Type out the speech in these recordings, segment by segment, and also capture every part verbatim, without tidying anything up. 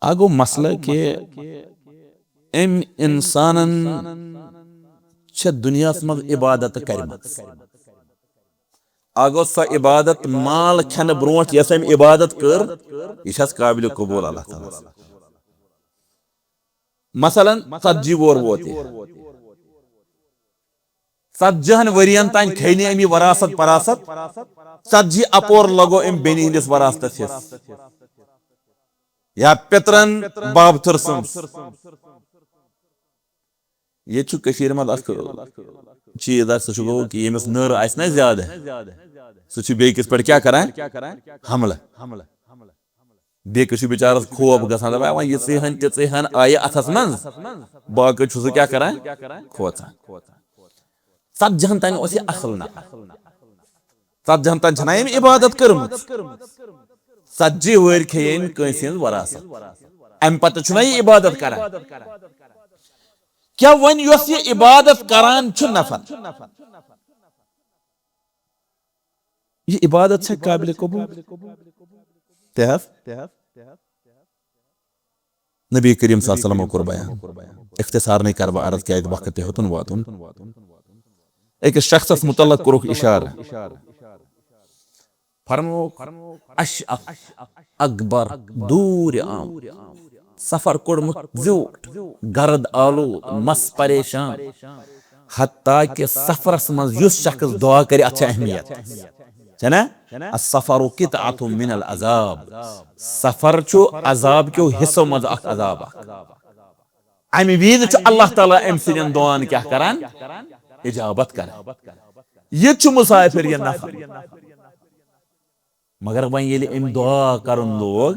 اَ گوٚو مسلہٕ کہِ أمۍ اِنسانن چھےٚ دُنیاہَس منٛز عبادت کَرِمَژ۔ اَ گوٚو سۄ عبادت مال کھٮ۪نہٕ برونٛٹھ یۄس أمۍ عبادت کٔر، یہِ چھَس قابلِ قبوٗل اللہ تعالیٰ ہَس۔ مثلاً، ژتجی وُہُر ووت یہِ۔ ژتجی ہن ؤرین تام کھیٚیہِ نہٕ أمۍ یہِ وراثت پراثت، ژتجی اپور لگو أمۍ بیٚنہِ ہٕنٛدِس وراثتس حصہٕ۔ یا پِترن بابتھٕر سٕنٛز۔ ییٚتہِ چھُ کٔشیٖرِ منٛز اکھ چیٖز اکھ، سُہ چھُ گوٚو کہِ ییٚمِس نٔر آسہِ نہ زیادٕ، سُہ چھُ بیٚیہِ کِس پٮ۪ٹھ کیٛاہ کران؟ حملہٕ۔ بیٚیہِ کِس چھُ بِچارس خوف گژھان، دَپان، "وۄنۍ یِژٕے ہن تِژٕے ہن آیہِ اتھس منٛز، باقٕے چھُ سُہ کیٛاہ کران؟ کھوژان۔" ژتجی ہن تانۍ اوس یہِ اصل نفر۔ ژتجی ہن تانۍ چھنہ أمۍ عبادت کٔرمٕژ؟ ژتجی وٕہٕرۍ کھیٚیہِ أمۍ کٲنٛسہِ ہٕنٛز وراثت۔ امہِ پتہٕ چھُنہ یہِ عبادت کران؟ کیٛاہ وۄنۍ یۄس یہِ عبادت کران چھُ نفر، یہِ عبادت چھےٚ قابلِ قبوٗل؟ تہِ حظ۔ نبی کریم صلی اللہ علیہ وسلمو کوٚر بیان۔ اختصار نٕے کرٕ بہٕ عرض، کیازِ وقت تہِ ہیوٚتُن واتُن۔ أکِس شخصس متعلق کوٚرُکھ اشارٕ۔ فرمووُکھ، اشعث اکبر، دوٗرِ آمُت، سفر کوٚڑمُت زیوٗٹھ، گرد آلود، مس پریشان، حتیٰ کہ سفرس منٛز یُس شخص دعا کرِ، اتھ چھِ اہمیت۔ چھےٚ نا؟ السفر قطعة من العذاب۔ سفر چھُ عذاب کیو حصو منٛز اکھ عذاب اکھ۔ امہِ وِزِ چھُ اللہ تعالیٰ أمۍ سٕنٛدٮ۪ن دعاہن کیٛاہ کران؟ اجابت کران۔ یہِ چھُ مسافر، یہِ نفر۔ مگر وۄنۍ ییٚلہِ أمۍ دعا کرُن لوگ،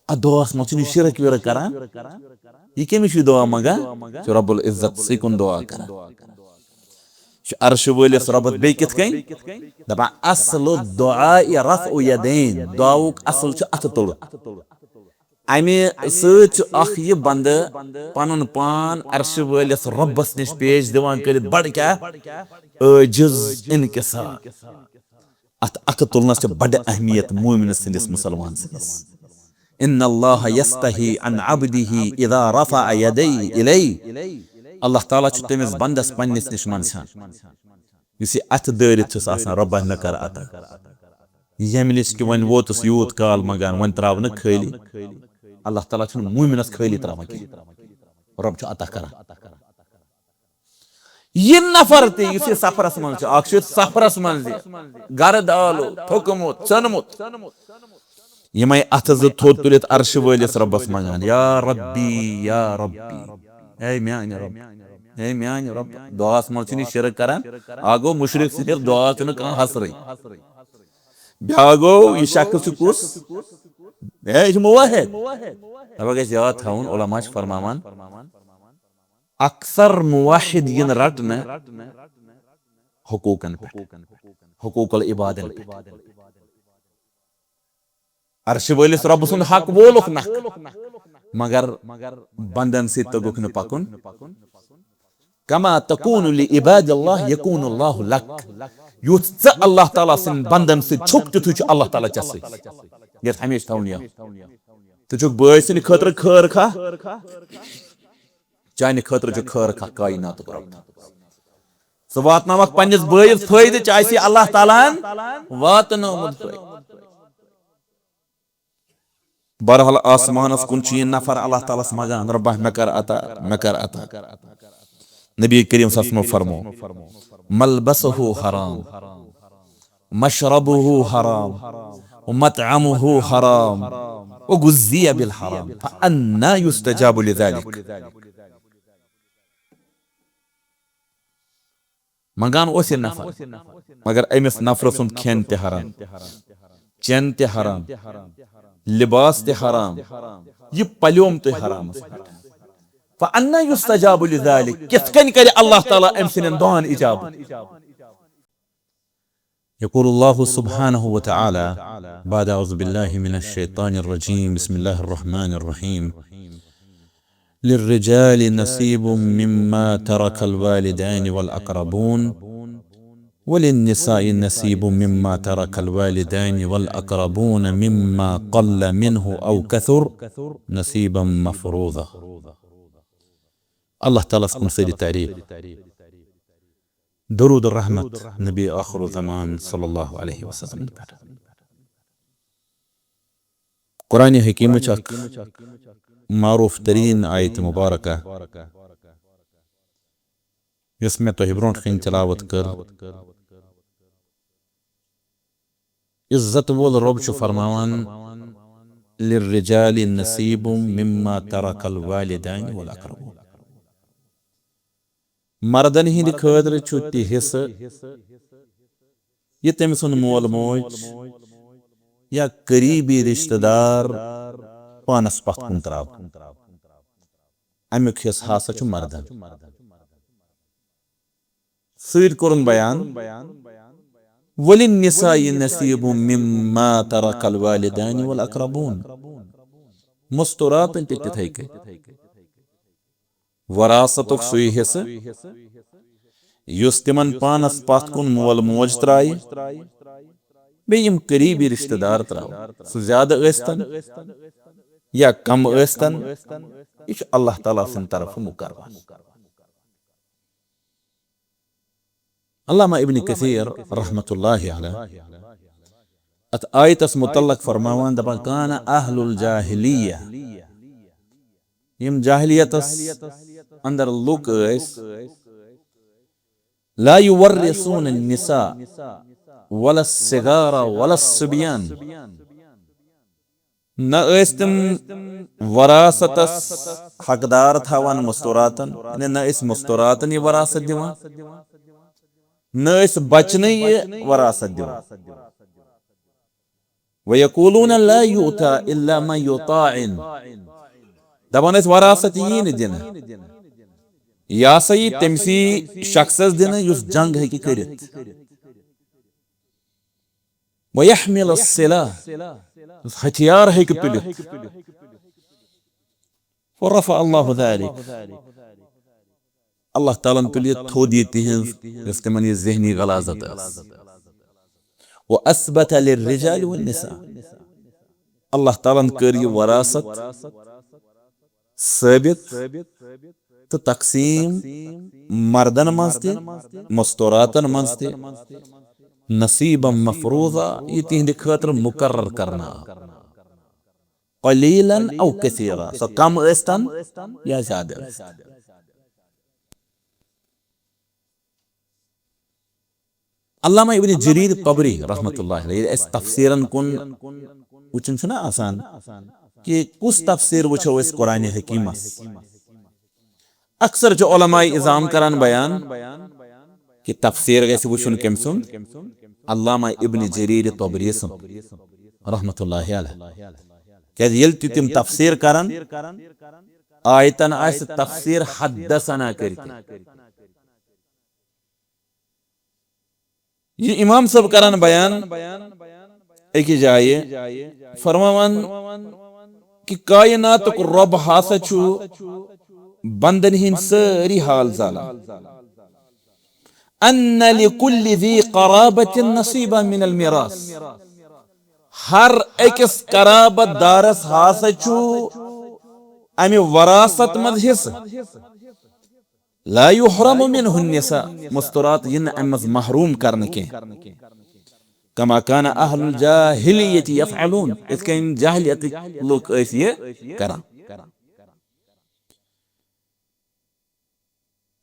اتھ دعاہس منٛز چھُنہٕ یہِ شرک وِرک کران۔ یہِ کٔمِس چھُ دعا منٛگان؟ چھُ رب العزت سٕے کُن دعا کران۔ چھُ عرشہِ وٲلِس رۄبس بیٚیہِ کِتھ کٔنۍ؟ دپان، اصل الدعاء رفع یدین، دعاوُک اصل چھُ اتھٕ تُلُن۔ امہِ سۭتۍ چھُ اکھ یہِ بندٕ پنُن پان عرشہِ وٲلِس رۄبس نِش پیش دِوان کٔرِتھ، بڑٕ کیٛاہ؟ عٲجز، انکسار۔ اتھ اتھٕ تُلنس چھِ بڑٕ اہمیت مومنہٕ سٕنٛدِس، مسلمان سٕنٛدِس۔ ان اللہ یستحی عن عبدہ اذا رفع یدیہ الیہ۔ اللہ تعالیٰ چھُ تٔمِس بندس پننِس نِش منٛدچھان، یُس یہِ اتھٕ دٲرِتھ چھُس آسان، "رۄبہ، مےٚ کر عطا۔" ییٚمہِ نِش کہِ وۄنۍ ووتُس یوٗت کال منٛگان، وۄنۍ ترٛاو نہٕ خٲلی۔ اللہ تعالیٰ چھُنہٕ مومنس خٲلی ترٛاوان کینٛہہ، رۄب چھُ عطا کران۔ یہِ نفر تہِ یُس یہِ سفرس منٛز چھُ، اکھ چھُ سفرس منٛز یہِ گرد آلو، تھوٚکمُت، ژھیوٚنمُت، یِمے اتھٕ زٕ تھوٚد تُلِتھ عرشہِ وٲلِس رۄبس منٛگان، "یا ربی، یا ربی، اے میانہِ رۄب، اے میانہِ رۄب۔" دعاہس منٛز چھُنہٕ یہِ شرک کران، اکھ گوٚو مُشرک صرف، دعا چھُنہٕ کانٛہہ حسرٕے۔ بیاکھ گوٚو، یہِ شخص چھُ کُس؟ اے، یہِ چھُ موحد۔ دپان گژھِ یاد تھاوُن، علماء چھِ فرماوان، اکثر موحد یِن رٹنہٕ حقوقن پٮ۪ٹھ، حقوق العبادن پٮ۪ٹھ۔ عرشہِ وٲلِس رۄب سُنٛد حق وولُکھ نکھٕ، مگر بندن سۭتۍ توٚگُکھ نہٕ پکُن۔ کما تکون لعباد اللہ یکون اللہ لک۔ یُتھ ژٕ اللہ تعالیٰ سٕنٛدۍ بندن سۭتۍ چھُکھ، تیُتھُے چھُ اللہ تعالیٰ ژےٚ سۭتۍ۔ یتھ ہمیشہِ تھاوُن یاد۔ ژٕ چھُکھ بٲے سٕنٛدِ خٲطرٕ خٲر خواہ، چانہِ خٲطرٕ چھُ خٲر خواہ کائناتُک رۄب۔ ژٕ واتناوکھ پننِس بٲیِس فٲیدٕ، ژےٚ آسی اللہ تعالیٰ ہن واتنومُت فٲیدٕ۔ بہرحال، آسمانس کُن چھُ یہِ نفر اللہ تعالیٰ ہس منٛگان، "رۄبہ، مےٚ کر عطا، مےٚ کر عطا۔" نبی کریم صلی اللہ علیہ وسلم فرمو، "ملبسہ حرام، مشربہ حرام، ومطعمہ حرام، وغذی بالحرام، فأنا یستجاب لذلک۔" منٛگان اوس یہِ نفر، مگر أمِس نفرٕ سُنٛد کھٮ۪ن تہِ حرام، چٮ۪ن تہِ حرام، لباس تہِ حرام، یہِ پلیوم تہِ حرامس پٮ۪ٹھ۔ فأنا یستجاب لذلک، کِتھ کٔنۍ کرِ اللہ تعالیٰ أمۍ سٕنٛدٮ۪ن دعاہن اجابت؟ يقول الله سبحانه وتعالى بعد أعوذ بالله من الشيطان الرجيم، بسم الله الرحمن الرحيم، للرجال نصيب مما ترك الوالدان والأقربون وللنساء نصيب مما ترك الوالدان والأقربون مما قل منه أو كثر نصيبا مفروضا. اللہ تعالیٰ ہس کُن سٲری تعریٖف۔ درود و رحمت نبی آخر الزمان صلی اللہ علیہ وسلم پٮ۪ٹھ۔ قرآن حکیمٕچ اکھ معروف ترین آیت مبارکہ، یۄس مےٚ تۄہہِ برونٛٹھ کنہِ تلاوت کٔر، عزت وول رۄب چھُ فرماوان، "للرجال نصیب مما ترک الوالدان والاقربون۔" مردن ہٕنٛدِ خٲطرٕ چھُ تہِ حصہٕ، یہِ تٔمۍ سُنٛد مول موج یا قریبی رشتہٕ دار پانس پتھ کُن تراوان۔ امیُک حصہٕ ہسا چھُ مردن۔ سۭتۍ کوٚرُن بیان، "وللنساء نصیب مما ترک الوالدان والاقربون۔" مستوراتن تہِ تِتھے کٔنۍ۔ وراثتُک سُے حصہٕ یُس تِمن پانس پتھ کُن مول موج ترایہِ، بیٚیہِ یِم قریبی رشتہٕ دار تراوَن، سُہ زیادٕ ٲسۍتن یا کم ٲسۍتن، یہِ چھُ اللہ تعالیٰ سٕنٛدِ طرفہٕ مقرر۔ علامہ ابن کثیر رحمۃ اللہ علیہ اتھ آیتس متعلق فرماوان، دپان، "کان اہل الجاہلیہ"، یِم جاہلیتس اندر لُکھ ٲسۍ، "لا یورثون النساء ولا الصغار ولا الصبیان"، نہ ٲسۍ تِم وراثتس حقدار تھاوان مستوراتن، یعنی نہ ٲسۍ مستوراتن یہِ وراثت دِوان، نہ ٲسۍ بچنٕے یہِ وراثت دِوان۔ وَيَقُولُونَ لَا يُؤْتَى إِلَّا مَنْ يُطَاعَ۔ دپان ٲسۍ، وراثت یی نہٕ دِنہٕ، یہِ ہسا یی تٔمسٕے شخصس دِنہٕ یُس جنگ ہیٚکہِ کٔرِتھ۔ وَيَحْمِلَ السِّلَاحَ، یُس ہتھیار ہیٚکہِ تُلِتھ۔ فَرَفَعَ اللَّهُ ذَلِكَ، اللہ تعالیٰ ہن تُل یہِ تھوٚد یہِ تِہنٛز، یۄس تِمن یہِ ذہنی غلاظت ٲس۔ وَأَثْبَتَ لِلرِّجَالِ وَالنِّسَاءِ، اللہ تعالیٰ ہن کٔر یہِ وراثت ثٲبت تہٕ تقسیٖم مردن منٛز تہِ، مستوراتن منٛز تہِ، نصیباً مفروضہ، یہِ تِہنٛدِ خٲطرٕ مقرر کرنہٕ آو۔ قلیلاً او کثیرا، سۄ کم ٲسۍتن یا زیادٕ ٲسۍتن۔ علامہ ابن جریر طبری رحمۃ اللہ علیہ، ییٚلہِ أسۍ تفسیرن کُن وٕچھُن چھُنہ آسان کہِ کُس تفسیر وٕچھو أسۍ قرآن حکیمس، اکثر چھِ علماء عظام کران بیان کہِ تفسیر گژھِ وٕچھُن کٔمۍ سُنٛد؟ علامہ ابن جریر طبری سُنٛد رحمۃ اللہ علیہ۔ کیازِ ییٚلہِ تہِ تِم تفسیر کرن، آیتن آسہِ تفسیر حدثنا کٔرِتھ۔ یہِ امام صٲب کران بیان أکِس جایہِ، فرماوان کہِ کائناتُک رۄب ہسا چھُ بندن ہٕنٛدۍ سٲری حال زانان۔ ان لکل ذی قرابۃ نصیبا من المیراث، ہر أکِس قرابت دارس ہسا چھُ امہِ وراثت منٛز حصہٕ۔ لا یحرم منہ النساء، مستورات یِن نہٕ امہِ منٛز محروم کرنہٕ کینٛہہ۔ کما کان اہل الجاہلیۃ یفعلون، یِتھ کٔنۍ جاہلیتٕکۍ لُکھ ٲسۍ یہِ کران۔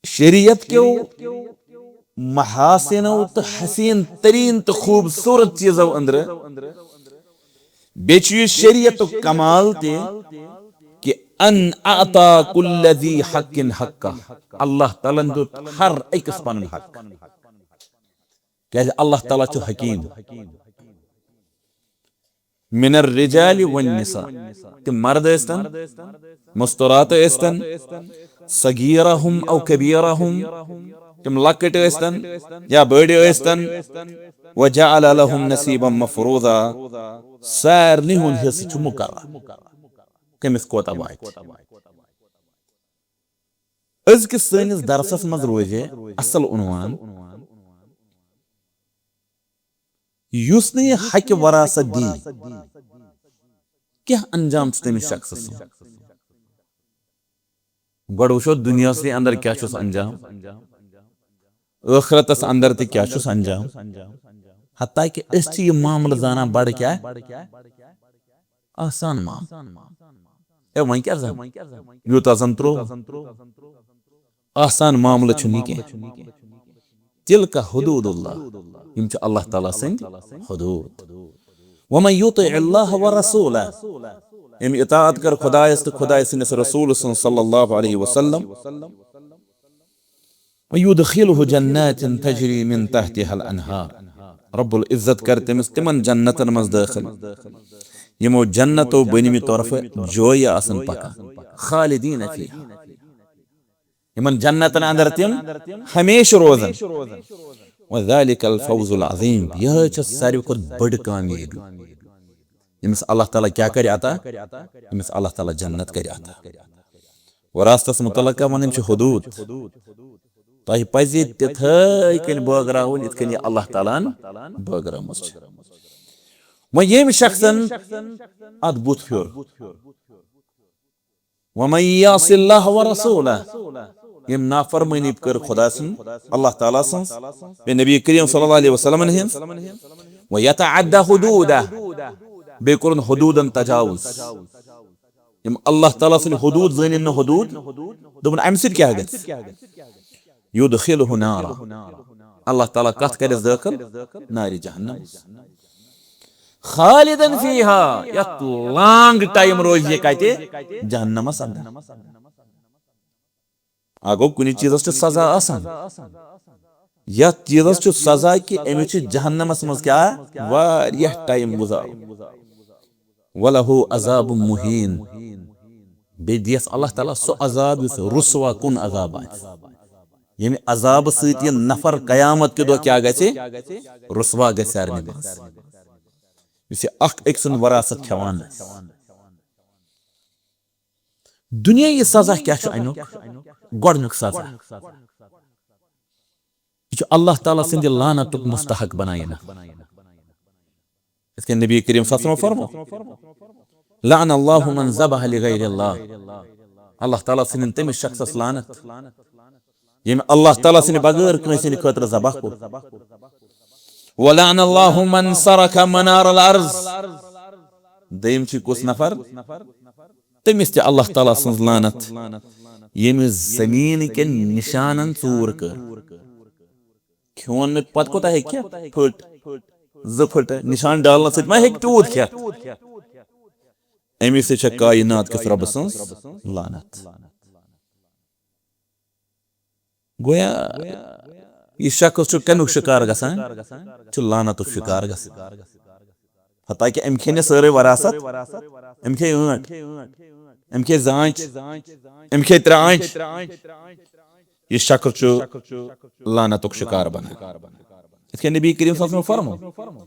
شریعت کیو محاسنو تہٕ حسین ترین تہٕ خوبصورت چیزو أنٛدرٕ بیٚیہِ چھُ یہِ شریعتُک کمال تہِ کہِ ان اعطا کل ذی حق حقہ، اللہ تعالیٰ ہن دیُت ہر أکِس پنُن حق۔ کیازِ اللہ تعالیٰ چھُ حکیم۔ من الرجال والنساء، تِم مرد ٲسۍتن، مستورات ٲسۍتن، صغیرہم او کبیرہم، تِم لۄکٕٹۍ ٲسۍتن یا بٔڑۍ ٲسۍتن، وجعل لہم نصیبا مفروضا، سارنٕے ہُنٛد حصہٕ چھُ مقرر، کٔمِس کوتاہ واتہِ۔ أزکِس سٲنِس درسس منٛز روزِ اصل عنوان یُس نہٕ یہِ حقہِ وراثت دی، کیٛاہ انجام چھُ تٔمِس شخصس؟ گۄڈٕ وٕچھو دُنیاہسٕے اندر کیٛاہ چھُس انجام، ٲخرتس اندر تہِ کیٛاہ چھُس انجام۔ حتیٰ کہ أسۍ چھِ یہِ معاملہٕ زانان بڑٕ کیٛاہ؟ آسان معاملہٕ۔ اے وۄنۍ کیٛاہ زن؟ یوٗتاہ زن ترٛوو۔ آسان معاملہٕ چھُنہٕ یہِ کینٛہہ۔ تِلکہ حدود اللہ، یِم چھِ اللہ تعالیٰ سٕنٛدۍ حدود۔ ومن یطع اللہ ورسولہ، ییٚمۍ اطاعت کٔر خدایس تہٕ خدایہِ سٕنٛدِس رسول سٕنٛز صلی اللہ علیہ وسلم، ویدخلہ جنات تجری من تحتها الانہار، رب العزت کر تٔمِس تِمن جنتن منٛز دٲخل، یِمو جنتو بٔنمہِ طرفہٕ جویہِ آسن پکان، خالدین فیہا، یِمن جنتن اندر تِم ہمیشہٕ روزن۔ وذلک الفوز العظیم، یہے چھِ ساروی کھۄتہٕ بٔڑ کامیٲبی۔ ییٚمِس اللہ تعالیٰ کیٛاہ کرِ عطا؟ ییٚمِس اللہ تعالیٰ جنت کرِ عطا۔ وراثتس متعلق کیٛاہ ونان چھِ حدود؟ تۄہہِ پزِ تِتھے کٔنۍ بٲگراوُن، یِتھ کٔنۍ یہِ اللہ تعالیٰ ہن بٲگرٲومٕژ چھِ۔ وۄنۍ ییٚمۍ شخصن اتھ بُتھ پھیوٚر، ومن یعص اللہ ورسولہ، ییٚمۍ نافرمٲنی کٔر خدا سٕنٛز، اللہ تعالیٰ سٕنٛز، بیٚیہِ نبی کریم صلی اللہ علیہ وسلمن ہٕنٛز، ویتعد حدودہ، بیٚیہِ کوٚرُن حدودن تجاوز، یِم اللہ تعالیٰ سٕنٛدۍ حدود زٲنِن نہٕ حدود، دوٚپُن، امہِ سۭتۍ کیٛاہ گژھِ؟ یدخلہ نارا، اللہ تعالیٰ کتھ کرٮ۪س دٲخل؟ نارِ جہنم۔ خالدن فیہا، یتھ لانگ ٹائم روزِ یہِ کتہِ؟ جہنمس اندر۔ آ گوٚو، کُنہِ چیٖزس چھِ سزا آسان، یتھ چیٖزس چھُ سزا کہِ أمِس چھُ جہنمس منٛز کیٛاہ؟ واریاہ ٹائم گُزارُن۔ ولہ عذاب مہین، بیٚیہِ دِیَس اللہ تعالیٰ سُہ عذاب یُس رسوا کُن عذاب آسہِ۔ ییٚمہِ عذابہٕ سۭتۍ یہِ نفر قیامت کہِ دۄہ کیٛاہ گژھِ؟ رسوا گژھِ سارنٕے منٛز۔ یُس یہِ اکھ أکۍ سُنٛد وراثت کھٮ۪وان آسہِ۔ دُنیٲیی سزا کیٛاہ چھُ اَمیُک؟ گۄڈٕنیُک سزا۔ یہِ چھُ اللہ تعالیٰ سٕنٛدِ لعنتُک مستحق بنان یہِ نفر۔ یِتھ کٔنۍ نبی کریم صلی اللہ علیہ وسلم فرمو، لعن اللہ من ذبح لغیر اللہ، اللہ تعالیٰ سٕنٛدِن تٔمِس شخصس لعنت، ییٚمۍ اللہ تعالیٰ سٕنٛدِ بغٲر کٲنٛسہِ ہٕنٛدِ خٲطرٕ ذبح کوٚر۔ ولعن اللہ من سرق منار الارض، دوٚیِم چھُ کُس نفر؟ تٔمِس تہِ اللہ تعالیٰ سٕنٛز لعنت، ییٚمِس زٔمیٖن کٮ۪ن نِشانن ژوٗر کٔر۔ کھیوٚن نہٕ پتہٕ کوٗتاہ ہیٚکہِ کھٮ۪تھ؟ پھٔٹ، زٕ پھٔٹہٕ، نِشان ڈالنہٕ سۭتۍ ما ہیٚکہِ تیوٗت کھٮ۪تھ؟ أمِس تہِ چھےٚ کائنات کِس رۄبہٕ سٕنٛز لعنت۔ گویا یہِ شخص چھُ کمیُک شکار گژھان؟ چھُ لعنتُک شکار گژھان۔ حتیٰ کہ أمۍ کھیٚیہِ نہٕ سٲرٕے وراثت، أمۍ کھیٚیہِ ٲنٹ، أمۍ کھیٚیہِ زانچ، أمۍ کھیٚیہِ ترٛانچ۔ یہِ شخص چھُ لعنتُک شکار بنان۔ یِتھ کٔنۍ نبی کریم صلی اللہ علیہ وسلم فرمو،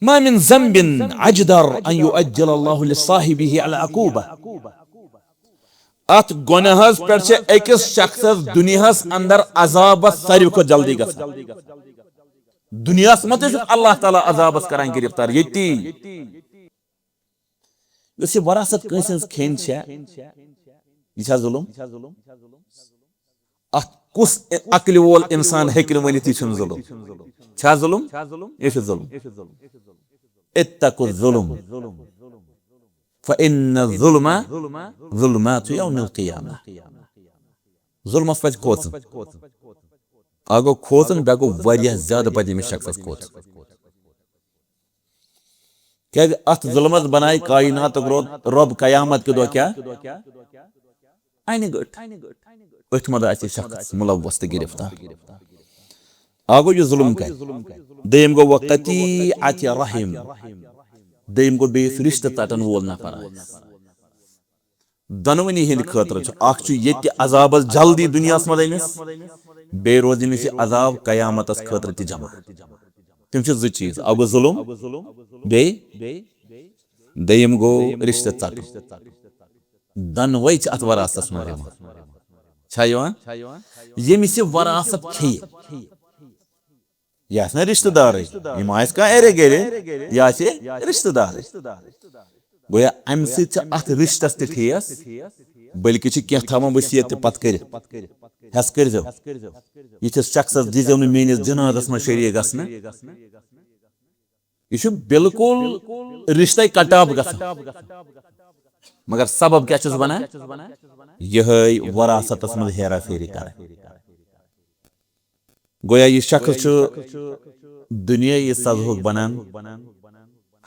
ما من ذنب اجدر ان یعجل اللہ لصاحبہ العقوبہ۔ اتھ گۄناہس پٮ۪ٹھ چھِ أکِس شخصس دُنیاہس اندر عذابس ساروی کھۄتہٕ جلدی گژھان۔ دُنیاہس منٛز تہِ چھُ اللہ تعالیٰ عذابس کران گرفتار۔ ییٚتی یۄس یہِ وراثت کٲنٛسہِ ہٕنٛز کھیٚنۍ چھےٚ، یہِ چھا ظلم؟ اتھ کُس عقلہِ وول انسان ہیٚکہِ نہٕ ؤنِتھ یہِ چھُنہٕ ظلم؟ چھا ظلم؟ یہِ چھُ ظلم۔ اتقوا الظلم فإن الظلم ظلمات یوم القیامہ۔ ظلمس پزِ کھوژُن۔ اکھ گوٚو کھوژُن، بیٚیہِ گوٚو واریاہ زیادٕ پزِ أمِس شخصس کھوژُن۔ کیازِ اتھ ظلمس بنایہِ کائناتُک رۄب، رۄب قیامت کہِ دۄہ کیٛاہ؟ انہِ گٔٹ۔ أتھۍ منٛز آسہِ یہِ شخص ملوث تہٕ گرفتار۔ اکھ گوٚو یہِ ظلم کرِ۔ دوٚیِم گوٚو وقطیعت رحم۔ دوٚیِم گوٚو بیٚیِس رشتہٕ ژٹن وول نفر آسہِ۔ دۄنوٕنی ہٕنٛدِ خٲطرٕ چھُ، اکھ چھُ ییٚتہِ عذابس جلدی دُنیاہس منٛز أمِس، بیٚیہِ روزِ أمِس یہِ عذاب قیامتس خٲطرٕ تہِ جمع۔ تِم چھِ زٕ چیٖز، اکھ گوٚو ظلم، بیٚیہِ دوٚیِم گوٚو رشتہٕ ژٹُن۔ دۄنوَے چھِ اتھ وراثتس منٛز یِوان۔ چھا یِوان؟ ییٚمِس یہِ وراثت کھیٚیہِ، یہِ آسہِ نہ رشتہٕ دارٕے، یِم آسہِ کانٛہہ ایرے گرے، یہِ آسہِ رشتہٕ دارٕے۔ گویا امہِ سۭتۍ چھِ اتھ رشتس تہِ ٹھیس، بلکہِ چھِ کینٛہہ تھاوان وصیت تہِ پتہٕ کٔرِتھ، ہٮ۪س کٔرۍزیو، یِتھِس شخصس دیٖزیو نہٕ میٲنِس جنازس منٛز شریٖک گژھنہٕ۔ یہِ چھُ بالکل رشتے کٹ آف گژھان۔ مگر سبب کیٛاہ چھُس ونان؟ یِہوٚے وراثتس منٛز ہیرا پھیری کرٕنۍ۔ گویا یہِ شخص چھُ دُنیٲیی سزہُک بنان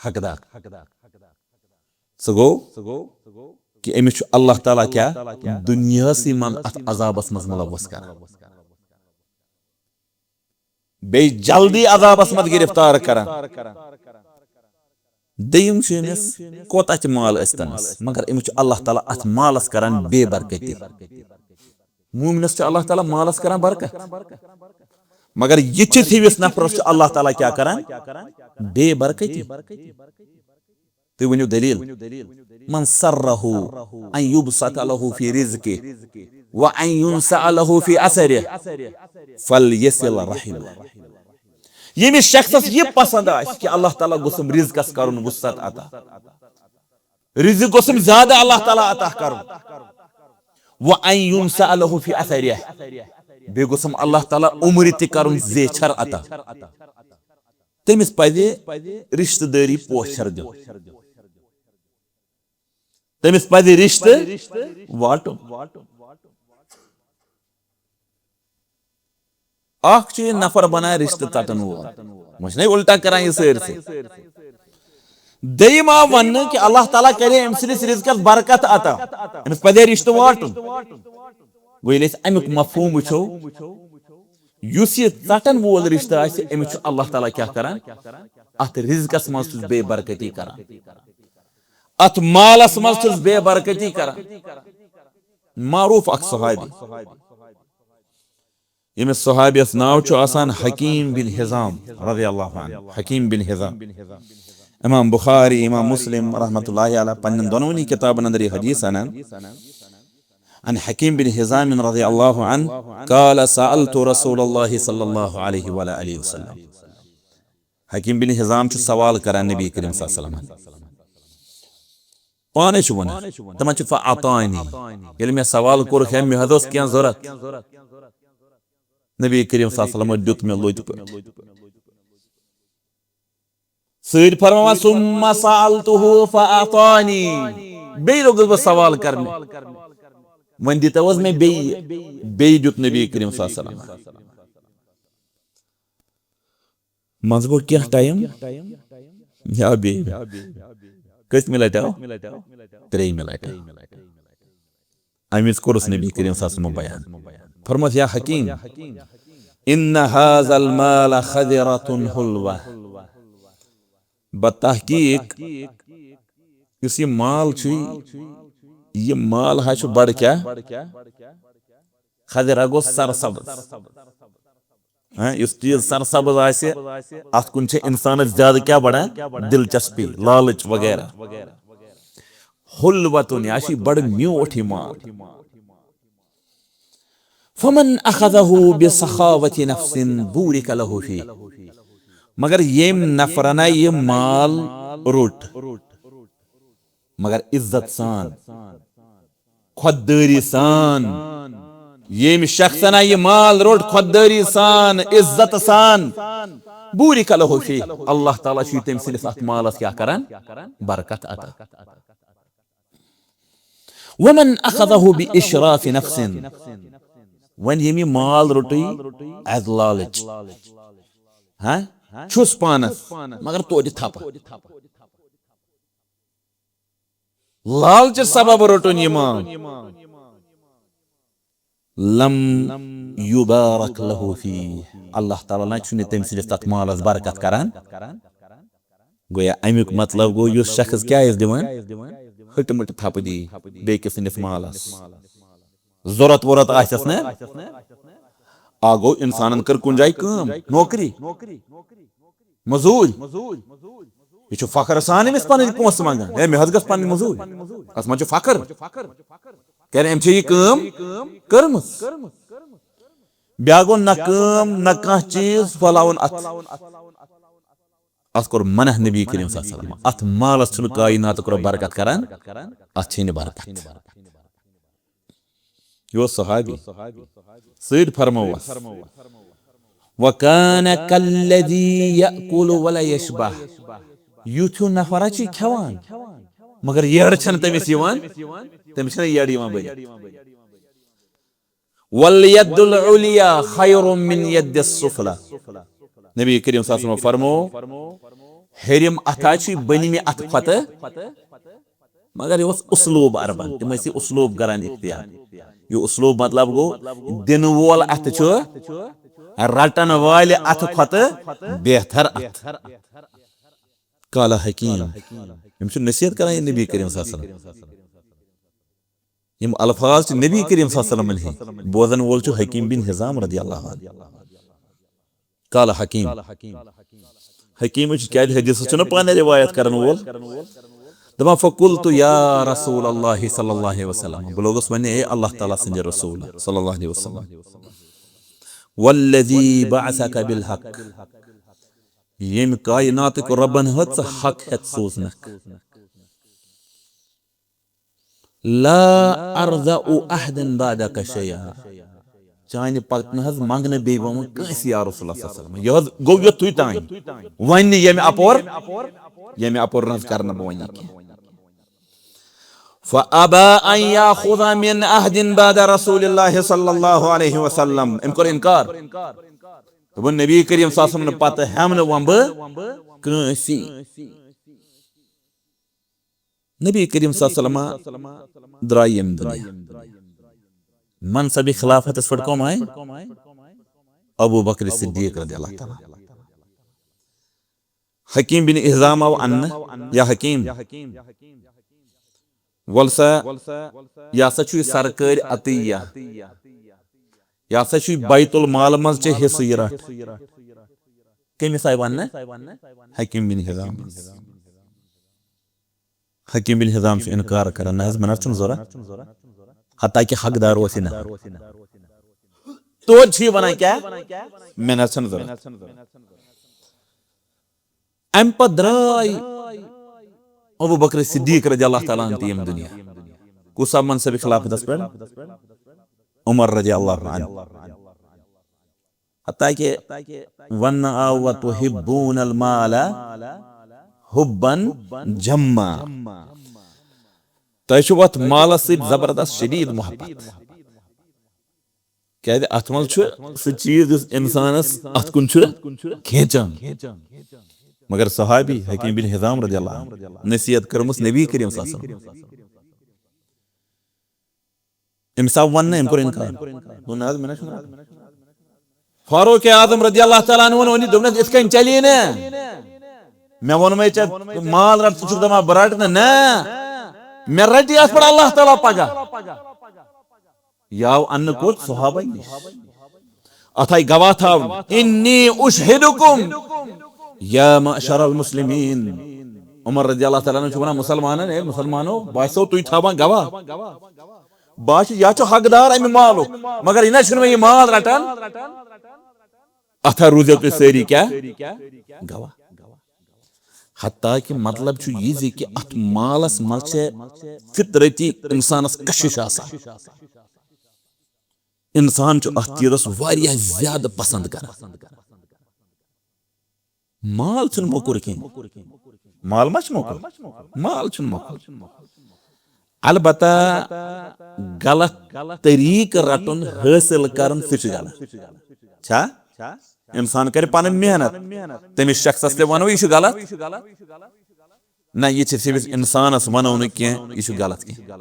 حقدار۔ سُہ گوٚو کہِ أمِس چھُ اللہ تعالیٰ کیٛاہ دُنیاہسٕے منٛز اتھ عذابس منٛز ملوث کران، بیٚیہِ جلدی عذابس منٛز گرفتار کران۔ دوٚیِم چھُ أمِس کوتاہ تہِ مال ٲسۍتنس، مگر أمِس چھُ اللہ تعالیٰ اتھ مالس کران بے برکتی۔ مومنس چھُ اللہ تعالیٰ مالس کران برکت، مگر یہِ چھِ ہِوِس نفرس چھُ اللہ تعالیٰ کیٛاہ کران؟ بے برکتی۔ تُہۍ ؤنِو دٔلیٖل۔ من سرہ ان یبسط لہ فی رزقہ و ان ینسأ لہ فی اثرہ فلیصل رحمہ۔ ییٚمِس شخصس یہِ پسند آسہِ کہِ اللہ تعالیٰ گوٚژھُم رزقس کرُن وسعت عطا، رزق گوٚژھُم زیادٕ اللہ تعالیٰ عطا کرُن، و ان ینسأ لہ فی اثرہ، بیٚیہِ گوٚژھُم اللہ تعالیٰ عمرِ تہِ کرُن زیچھر عطا۔ تٔمِس پزِ رشتہٕ دٲری پوچھر دیُن۔ تٔمِس پزِ رشتہٕ واٹُن۔ اکھ چھُ یہِ نفر بنان رشتہٕ ژٹن وول، وۄنۍ چھُنہ الٹا کران یہِ سٲرسٕے۔ دوٚیِم آو وننہٕ کہِ اللہ تعالیٰ کرِ أمۍ سٕنٛدِس رزقس برکت عطا، أمِس پزِ رشتہٕ واٹُن۔ گوٚو ییٚلہِ أسۍ امیُک مفہوم وٕچھو، یُس یہِ ژٹن وول رشتہٕ آسہِ، أمِس چھُ اللہ تعالیٰ کیٛاہ کران؟ اتھ رزقس منٛز چھُس بے برکتی کران، اتھ مالس منٛز چھُس بے برکتی کران۔ معروف اکھ صحابی، ییٚمِس صحابیس ناو چھُ آسان حکیم بن حزام رضی اللہ عنہ۔ حکیم بن حزام، امام بخاری، امام مسلم رحمۃ اللہ علیہ پننٮ۪ن دۄنوٕنی کتابن اندر یہِ حدیث انان۔ عن حکیم بن حزام رضی اللہ عنہ قال سألت رسول اللہ صلی اللہ علیہ وعلی آلہ وسلم۔ حکیم بن حزام چھُ سوال کران نبی کریم صلی اللہ علیہ وسلم۔ پانے چھُ ونان، تِمن چھُ فاعطانی۔ ییٚلہِ مےٚ سوال کوٚرُکھ، ہے، مےٚ حظ اوس کینٛہہ ضوٚرتھ، نبی کریم صلی اللہ علیہ وسلم دیُت مےٚ لوٚتہِ پٲٹھۍ۔ سۭتۍ فرماوان، ثم سألته فأعطانی۔ بیٚیہِ لوٚگُس بہٕ سوال کرنہِ، وۄنۍ دِتو حظ مےٚ بیٚیہِ، بیٚیہِ دیُت نبی کریم صلی اللہ علیہ وسلم۔ منٛزٕ گوٚو کینٛہہ ٹایم، یا بیٚیہِ۔ کٔژمہِ لٹہِ آو؟ ترٛیٚیِمہِ لٹہِ۔ اَمہِ وِزِ کوٚرُس نبی کریم صلی اللہ علیہ وسلمن بیان۔ فرموس، یا حکیم، ان هذا المال خضرة حلوة۔ بتحقیق یُس یہِ مال چھُ، یہِ مال حظ چھُ بڑٕ کیٛاہ؟ خضرہ گوٚو سرسبز۔ ہاں، یُس چیٖز سرسبز آسہِ، اتھ کُن چھِ انسانس زیادٕ کیٛاہ بڑان؟ دلچسپی، لالچ وغیرہ۔ حلوتن، یہِ چھُ بڑٕ میوٗٹھ یہِ مال۔ فمن اخذه بسخاوة نفس بورك له فيه۔ مگر ییٚمۍ نفرن یہِ مال روٚٹ، مگر عزت سان، خۄددٲری سان۔ ییٚمۍ شخصن یہِ مال روٚٹ خۄددٲری سان، عزت سان، بورك له فيه، اللہ تعالیٰ چھُ تٔمۍ سٕنٛدِس اتھ مالس کیٛاہ کران؟ برکت عطا۔ ومن اخذه باشراف نفس، وۄنۍ ییٚمۍ یہِ مال روٚٹُے از لالچ، ہاں، چھُس پانس، مگر توتہِ تھپہٕ۔ لالچہِ سبب روٚٹُن یہِ مال۔ لم یبارک لہ فیہ، اللہ تعالیٰ نہ چھُنہٕ تٔمۍ سٕنٛدِس تتھ مالس برکت کران۔ گویا امیُک مطلب گوٚو، یُس شخص کیٛاہ آسہِ دِوان؟ ہٕٹہٕ مٕٹہٕ تھپہٕ دی بیٚیہِ کِس سٕنٛدِس مالس۔ ضروٗرت ووٗرت آسٮ۪س نہ، آ گوٚو، انسانن کٔر کُنہِ جایہِ کٲم، نوکری، مٔزوٗرۍ۔ یہِ چھُ فخر سان أمِس پنٕنۍ پونٛسہٕ منٛگان، ہے، مےٚ حظ گٔژھ پنٕنۍ مٔزوٗرۍ۔ اتھ منٛز چھُ فخر۔ کیٛازِ أمۍ چھےٚ یہِ کٲم کٔرمٕژ۔ بیٛاکھ گوٚو نہ کٲم، نہ کانٛہہ چیٖز پھۄلاوُن اَتھ۔ اَتھ کوٚر منع نبی کریم صلی اللہ علیہ وسلم۔ اَتھ مالَس چھُنہٕ کائناتُک رۄب برکت کران، اَتھ چھے نہٕ برکت۔ یہِ اوس صحابی۔ سۭتۍ فرمووس، "وَكَانَ كَالَّذِي يَأْكُلُ وَلَا يَشْبَعُ۔" یُتھ ہیوٗ نفرا چھُ کھٮ۪وان، مگر یٔڈ چھَنہٕ تٔمِس یِوان، تٔمِس چھَنہٕ یٔڈ یِوان بٔرِتھ۔ "وَالْيَدُ الْعُلْيَا خَيْرٌ مِنْ يَدِ السُّفْلَىٰ۔" نبی کریم صلی اللہ علیہ وسلم فرمو، ہیٚرِم اَتھا چھُ بٔنمہِ اَتھٕ کھۄتہٕ، مگر یہِ اوس اسلوب عربن، تِم ٲسۍ یہِ اسلوب کران اختیار۔ یہِ اسلوب مطلب گوٚو، دِنہٕ وول اَتھٕ چھُ رٹن والہِ اَتھٕ کھۄتہٕ بہتر اَتھٕ۔ قال حکیم، یِم چھِ نصیحت کران یہِ نبی کریم صلی اللہ علیہ وسلم۔ یِم الفاظ چھِ نبی کریم صلی اللہ علیہ وسلمن ہٕنٛدۍ۔ بوزن وول چھُ حکیم بن حزام رضی اللہ عنہ۔ قال حکیم۔ حکیم چھُ کیٛازِ حدیثس چھُنہٕ پانہٕ روایت کرن وول۔ دپان، "فقلت یا رسول اللہ صلی اللہ علیہ وسلم۔" بہٕ لوگُس وننہِ، "اے اللہ تعالیٰ سٕنٛدِ رسول صلی اللہ علیہ وسلم، والذی بعثک بالحق، ییٚمہِ کائناتٕکۍ رۄبن ہٕژ حق ہٮ۪تھ سوٗزنکھ۔" لا ارضا احدا بعدک شیئا۔ چانہِ پتہٕ نہ حظ منٛگنہٕ بیٚیہِ وۄنۍ کٲنٛسہِ یا رسول اللہ صلی اللہ علیہ وسلم۔ یہِ حظ گوٚو یوٚتُے تام۔ وۄنۍ نہٕ ییٚمہِ اپور، ییٚمہِ اپور نہ حظ کرنہٕ بہٕ وۄنۍ یہِ کینٛہہ۔ فابا ان یاخذ من احد بعد رسول اللہ صلی اللہ علیہ وسلم۔ أمۍ کوٚر انکار۔ دوٚپُن، نبی کریم صلی اللہ علیہ وسلم نہٕ پتہٕ ہٮ۪مہٕ نہٕ وۄنۍ بہٕ کٲنٛسی۔ نبی کریم صلی اللہ علیہ وسلم درٛاے ییٚمہِ دُنیا۔ منصبِ خلافتس پٮ۪ٹھ کم آے؟ ابو بکر صدیق رضی اللہ تعالیٰ۔ حکیم بن حزام آو اننہٕ، یا حکیم، وَل سا، یہِ ہسا چھُے سرکٲرۍ عطیہ، یہِ ہسا چھُے بیت المال منٛز ژےٚ حصہٕ یہِ رٹھ۔ کٔمِس آیہِ وننہٕ؟ حکیم بن حزام۔ حکیم بن حزام چھُ انکار کران، نہ حظ، مےٚ نہ حظ چھُنہٕ ضروٗرت۔ حتیٰ کہِ حقدار اوس یہِ نہ۔ توتہِ چھُ یہِ ونان کیٛاہ؟ مےٚ نہ حظ چھُنہٕ ضروٗرت۔ امہِ پتہٕ درٛاے ابو بکر صدیق رضی اللہ تعالیٰ عنہ تہِ ییٚمہِ دُنیا۔ کُس آو منصبِ خلافتس پٮ۪ٹھ؟ عمر رضی اللہ عنہ۔ حتیٰ کہ وننہٕ آو، "وتحبون المال حبا جما۔" تۄہہِ چھُو اتھ مالس سۭتۍ زبردست شدید محبت۔ کیازِ اتھ منٛز چھُ سُہ چیٖز یُس انسانس اتھ کُن چھُ کھینچان۔ مگر صحابی حکیم بن حزام رضی اللہ عنہ نصیحت کٔرمٕژ نبی کریم صلی اللہ علیہ وسلم۔ أمِس آو وننہٕ، أمۍ کوٚر انکار۔ دوٚپُن، "نہ حظ، مےٚ نہ چھُنہٕ رٹُن۔" فاروق اعظم رضی اللہ تعالیٰ عنہ ووٚن، دوٚپنس، "یِتھ کٔنۍ چلی نہٕ۔ مےٚ ووٚنمَے ژےٚ مال رٹ، ژٕ چھُکھ دپان بہٕ رٹہٕ نہٕ۔ نہ، مےٚ رٹہِ یتھ پٮ۪ٹھ اللہ تعالیٰ پگاہ۔" یہِ آو اننہٕ کوٚت؟ صحابہ نِش۔ اتھ آیہِ گواہ تھاونہٕ، "انی اشہدکم یا معشر المسلمین۔" عمر رضی اللہ تعالیٰ عنہ چھُ ونان مسلمانن، "اے مسلمانو، بہٕ آسو تُہۍ تھاوان گواہ۔ بہٕ ہا چھُس، یہِ ہا چھُ حقدار امہِ مالُک، مگر یہِ نہ چھُنہٕ مےٚ یہِ مال رٹان۔ اتھ ہا روٗزِو تُہۍ سٲری کیٛاہ؟ گواہ۔" حتیٰ کہ مطلب چھُ یہِ زِ کہ اتھ مالس منٛز چھِ فطرتی انسانس کشش آسان۔ انسان چھُ اتھ چیٖزس واریاہ زیادٕ پسند کران۔ مال چھُنہٕ موٚکُر کینٛہہ۔ مال ما چھُ موٚکُر؟ مال چھُنہٕ موٚکُر۔ البتہ غلط طریقہٕ رٹُن حٲصِل کرُن، سُہ چھُ غلط۔ چھا؟ انسان کرِ پنٕنۍ محنت، تٔمِس شخصس تہِ ونو، یہِ چھُ غلط۔ نہ، یہِ چھِ صرف انسانس ونو نہٕ کینٛہہ، یہِ چھُ غلط کینٛہہ۔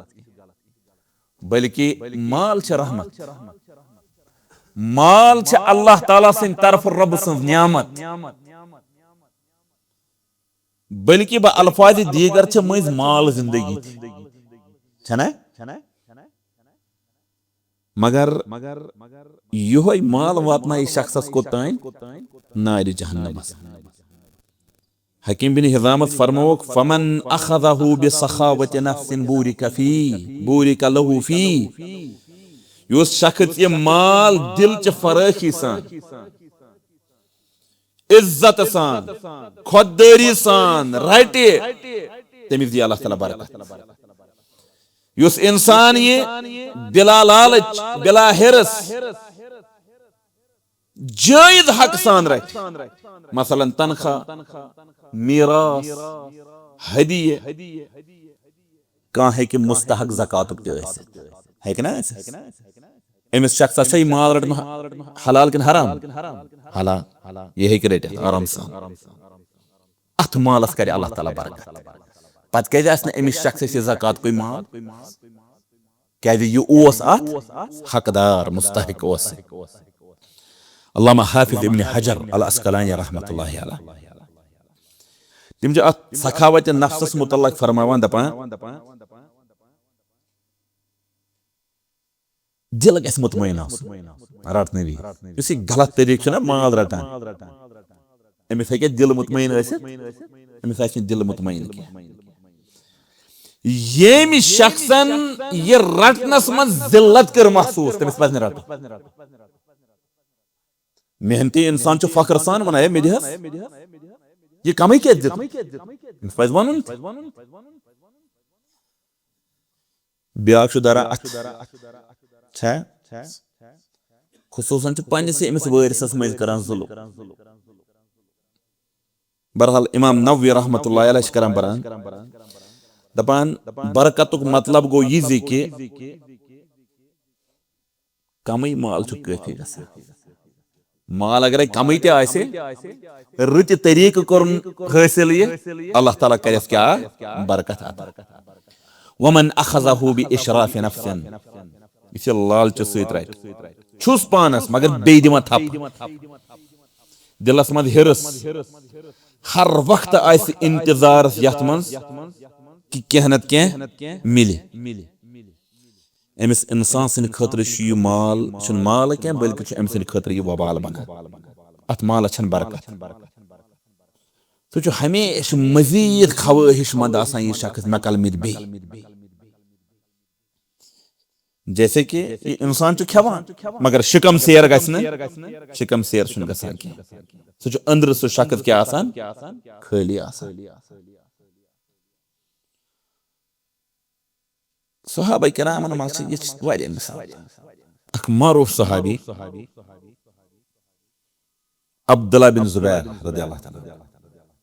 بلکہ مال چھِ رحمت۔ مال چھِ اللہ تعالیٰ سٕنٛدِ طرفہٕ رۄب سٕنٛز نعمت۔ بلکہ بہ الفاظ دیگر چھِ مٔنٛزۍ مال زندگی تہِ۔ چھَنا؟ مگر یہوے مال واتنایہِ شخصس کوٚت تام؟ نارِ جہنمس۔ حکیم بن حزامس فرمووُکھ، "فمن اخذہ بسخاوۃ نفس بورک فی، بورک لہ فی۔" یُس شخص یہِ مال دِل چہِ فرٲخی سان، عزت سان، خۄددٲری سان رٹہِ، تٔمِس دِیہِ اللہ تعالیٰ برکت۔ یُس انسان یہِ بلا لالچ، بلا حرص، جٲیز حق سان رٹہِ، مثلاً تنخواہ، میراث، ہدیہ، کانٛہہ ہیٚکہِ مستحق زکاتُک تہِ ٲسِتھ، ہیٚکہِ نا ٲسِتھ؟ أمِس شخصس چھا یہِ مال رٹُن حلال کِنہٕ حرام؟ حلال۔ یہِ ہیٚکہِ رٔٹِتھ آرام سان۔ اتھ مالس کرِ اللہ تعالیٰ برکت۔ پتہٕ کیازِ آسہِ نہٕ أمِس شخصس یہِ زکاتُکُے مال؟ کیازِ یہِ اوس اتھ حقدار، مستحق اوس۔ علامہ حافظ ابن حجر العسقلانی رحمۃ اللہ علیہ، تِم چھِ اتھ سخاوت نفسس متعلق فرماوان، دپان، دل گژھِ مطمئن آسُن رٹنہٕ وِزِ۔ یُس یہِ غلط طریقہٕ چھُنہ مال رٹان، أمِس ہیٚکہِ دل مطمئن ٲسِتھ، أمِس آسہِ نہٕ دل مطمئن کینٛہہ۔ ییٚمہِ شخصن یہِ رٹنس منٛز ذلت کٔر محسوٗس، تٔمِس پزِ نہٕ رٹُن۔ محنتی انسان چھُ فخر سان ونان، "ہے، مےٚ دِہَس، یہِ کمٕے کیٛازِ دیُت؟" أمِس پزِ ونُن تہِ۔ بیاکھ چھُ دَران اَتھ، چھا؟ خصوٗصاً چھُ پننِسٕے أمِس وٲرثَس مٔنٛزۍ کران ظُلُم۔ بہرحال، امام نووی رحمۃ اللہ علیہ چھِ کران بران، دَپان، برکتُک مطلب گوٚو یہِ زِ کہِ کمٕے مال چھُ کٲفی گژھان۔ مال اگرے کمٕے تہِ آسہِ، رٕتہِ طریٖقہٕ کوٚرُن حٲصِل یہِ، اللہ تعالیٰ کرٮ۪س کیٛاہ؟ برکت عطا۔ ومن اخذہ باشراف نفس، یہِ چھِ لالچہِ سۭتۍ رٹہِ۔ چھُس پانس مگر بیٚیہِ دِوان تھپھ۔ دِلس منٛز حرص، ہر وقتہٕ آسہِ انتظارس یتھ منٛز کہِ کینٛہہ نتہٕ کینٛہہ مِلہِ۔ أمِس انسان سٕنٛدِ خٲطرٕ چھُ یہِ مال، چھُنہٕ مال کینٛہہ، بلکہِ چھُ أمۍ سٕنٛدِ خٲطرٕ یہِ وبال بنان۔ اتھ مالس چھنہٕ برکت۔ سُہ چھُ ہمیشہٕ مزید خواہش مند آسان، یہِ شخص مےٚ کل مِلہِ بیٚیہِ۔ جیسے کہ یہِ انسان چھُ کھٮ۪وان، مگر شکم سیر گژھِ نہٕ، شکم سیر چھُنہٕ گژھان کینٛہہ۔ سُہ چھُ أنٛدرٕ سُہ شخص کیٛاہ آسان؟ خٲلی آسان۔ صحابہ کرامن منٛز چھِ یِژھ واریاہ مثال۔ اکھ معروٗف صحابی عبداللہ بن زبیر رضی اللہ تعالیٰ عنہ۔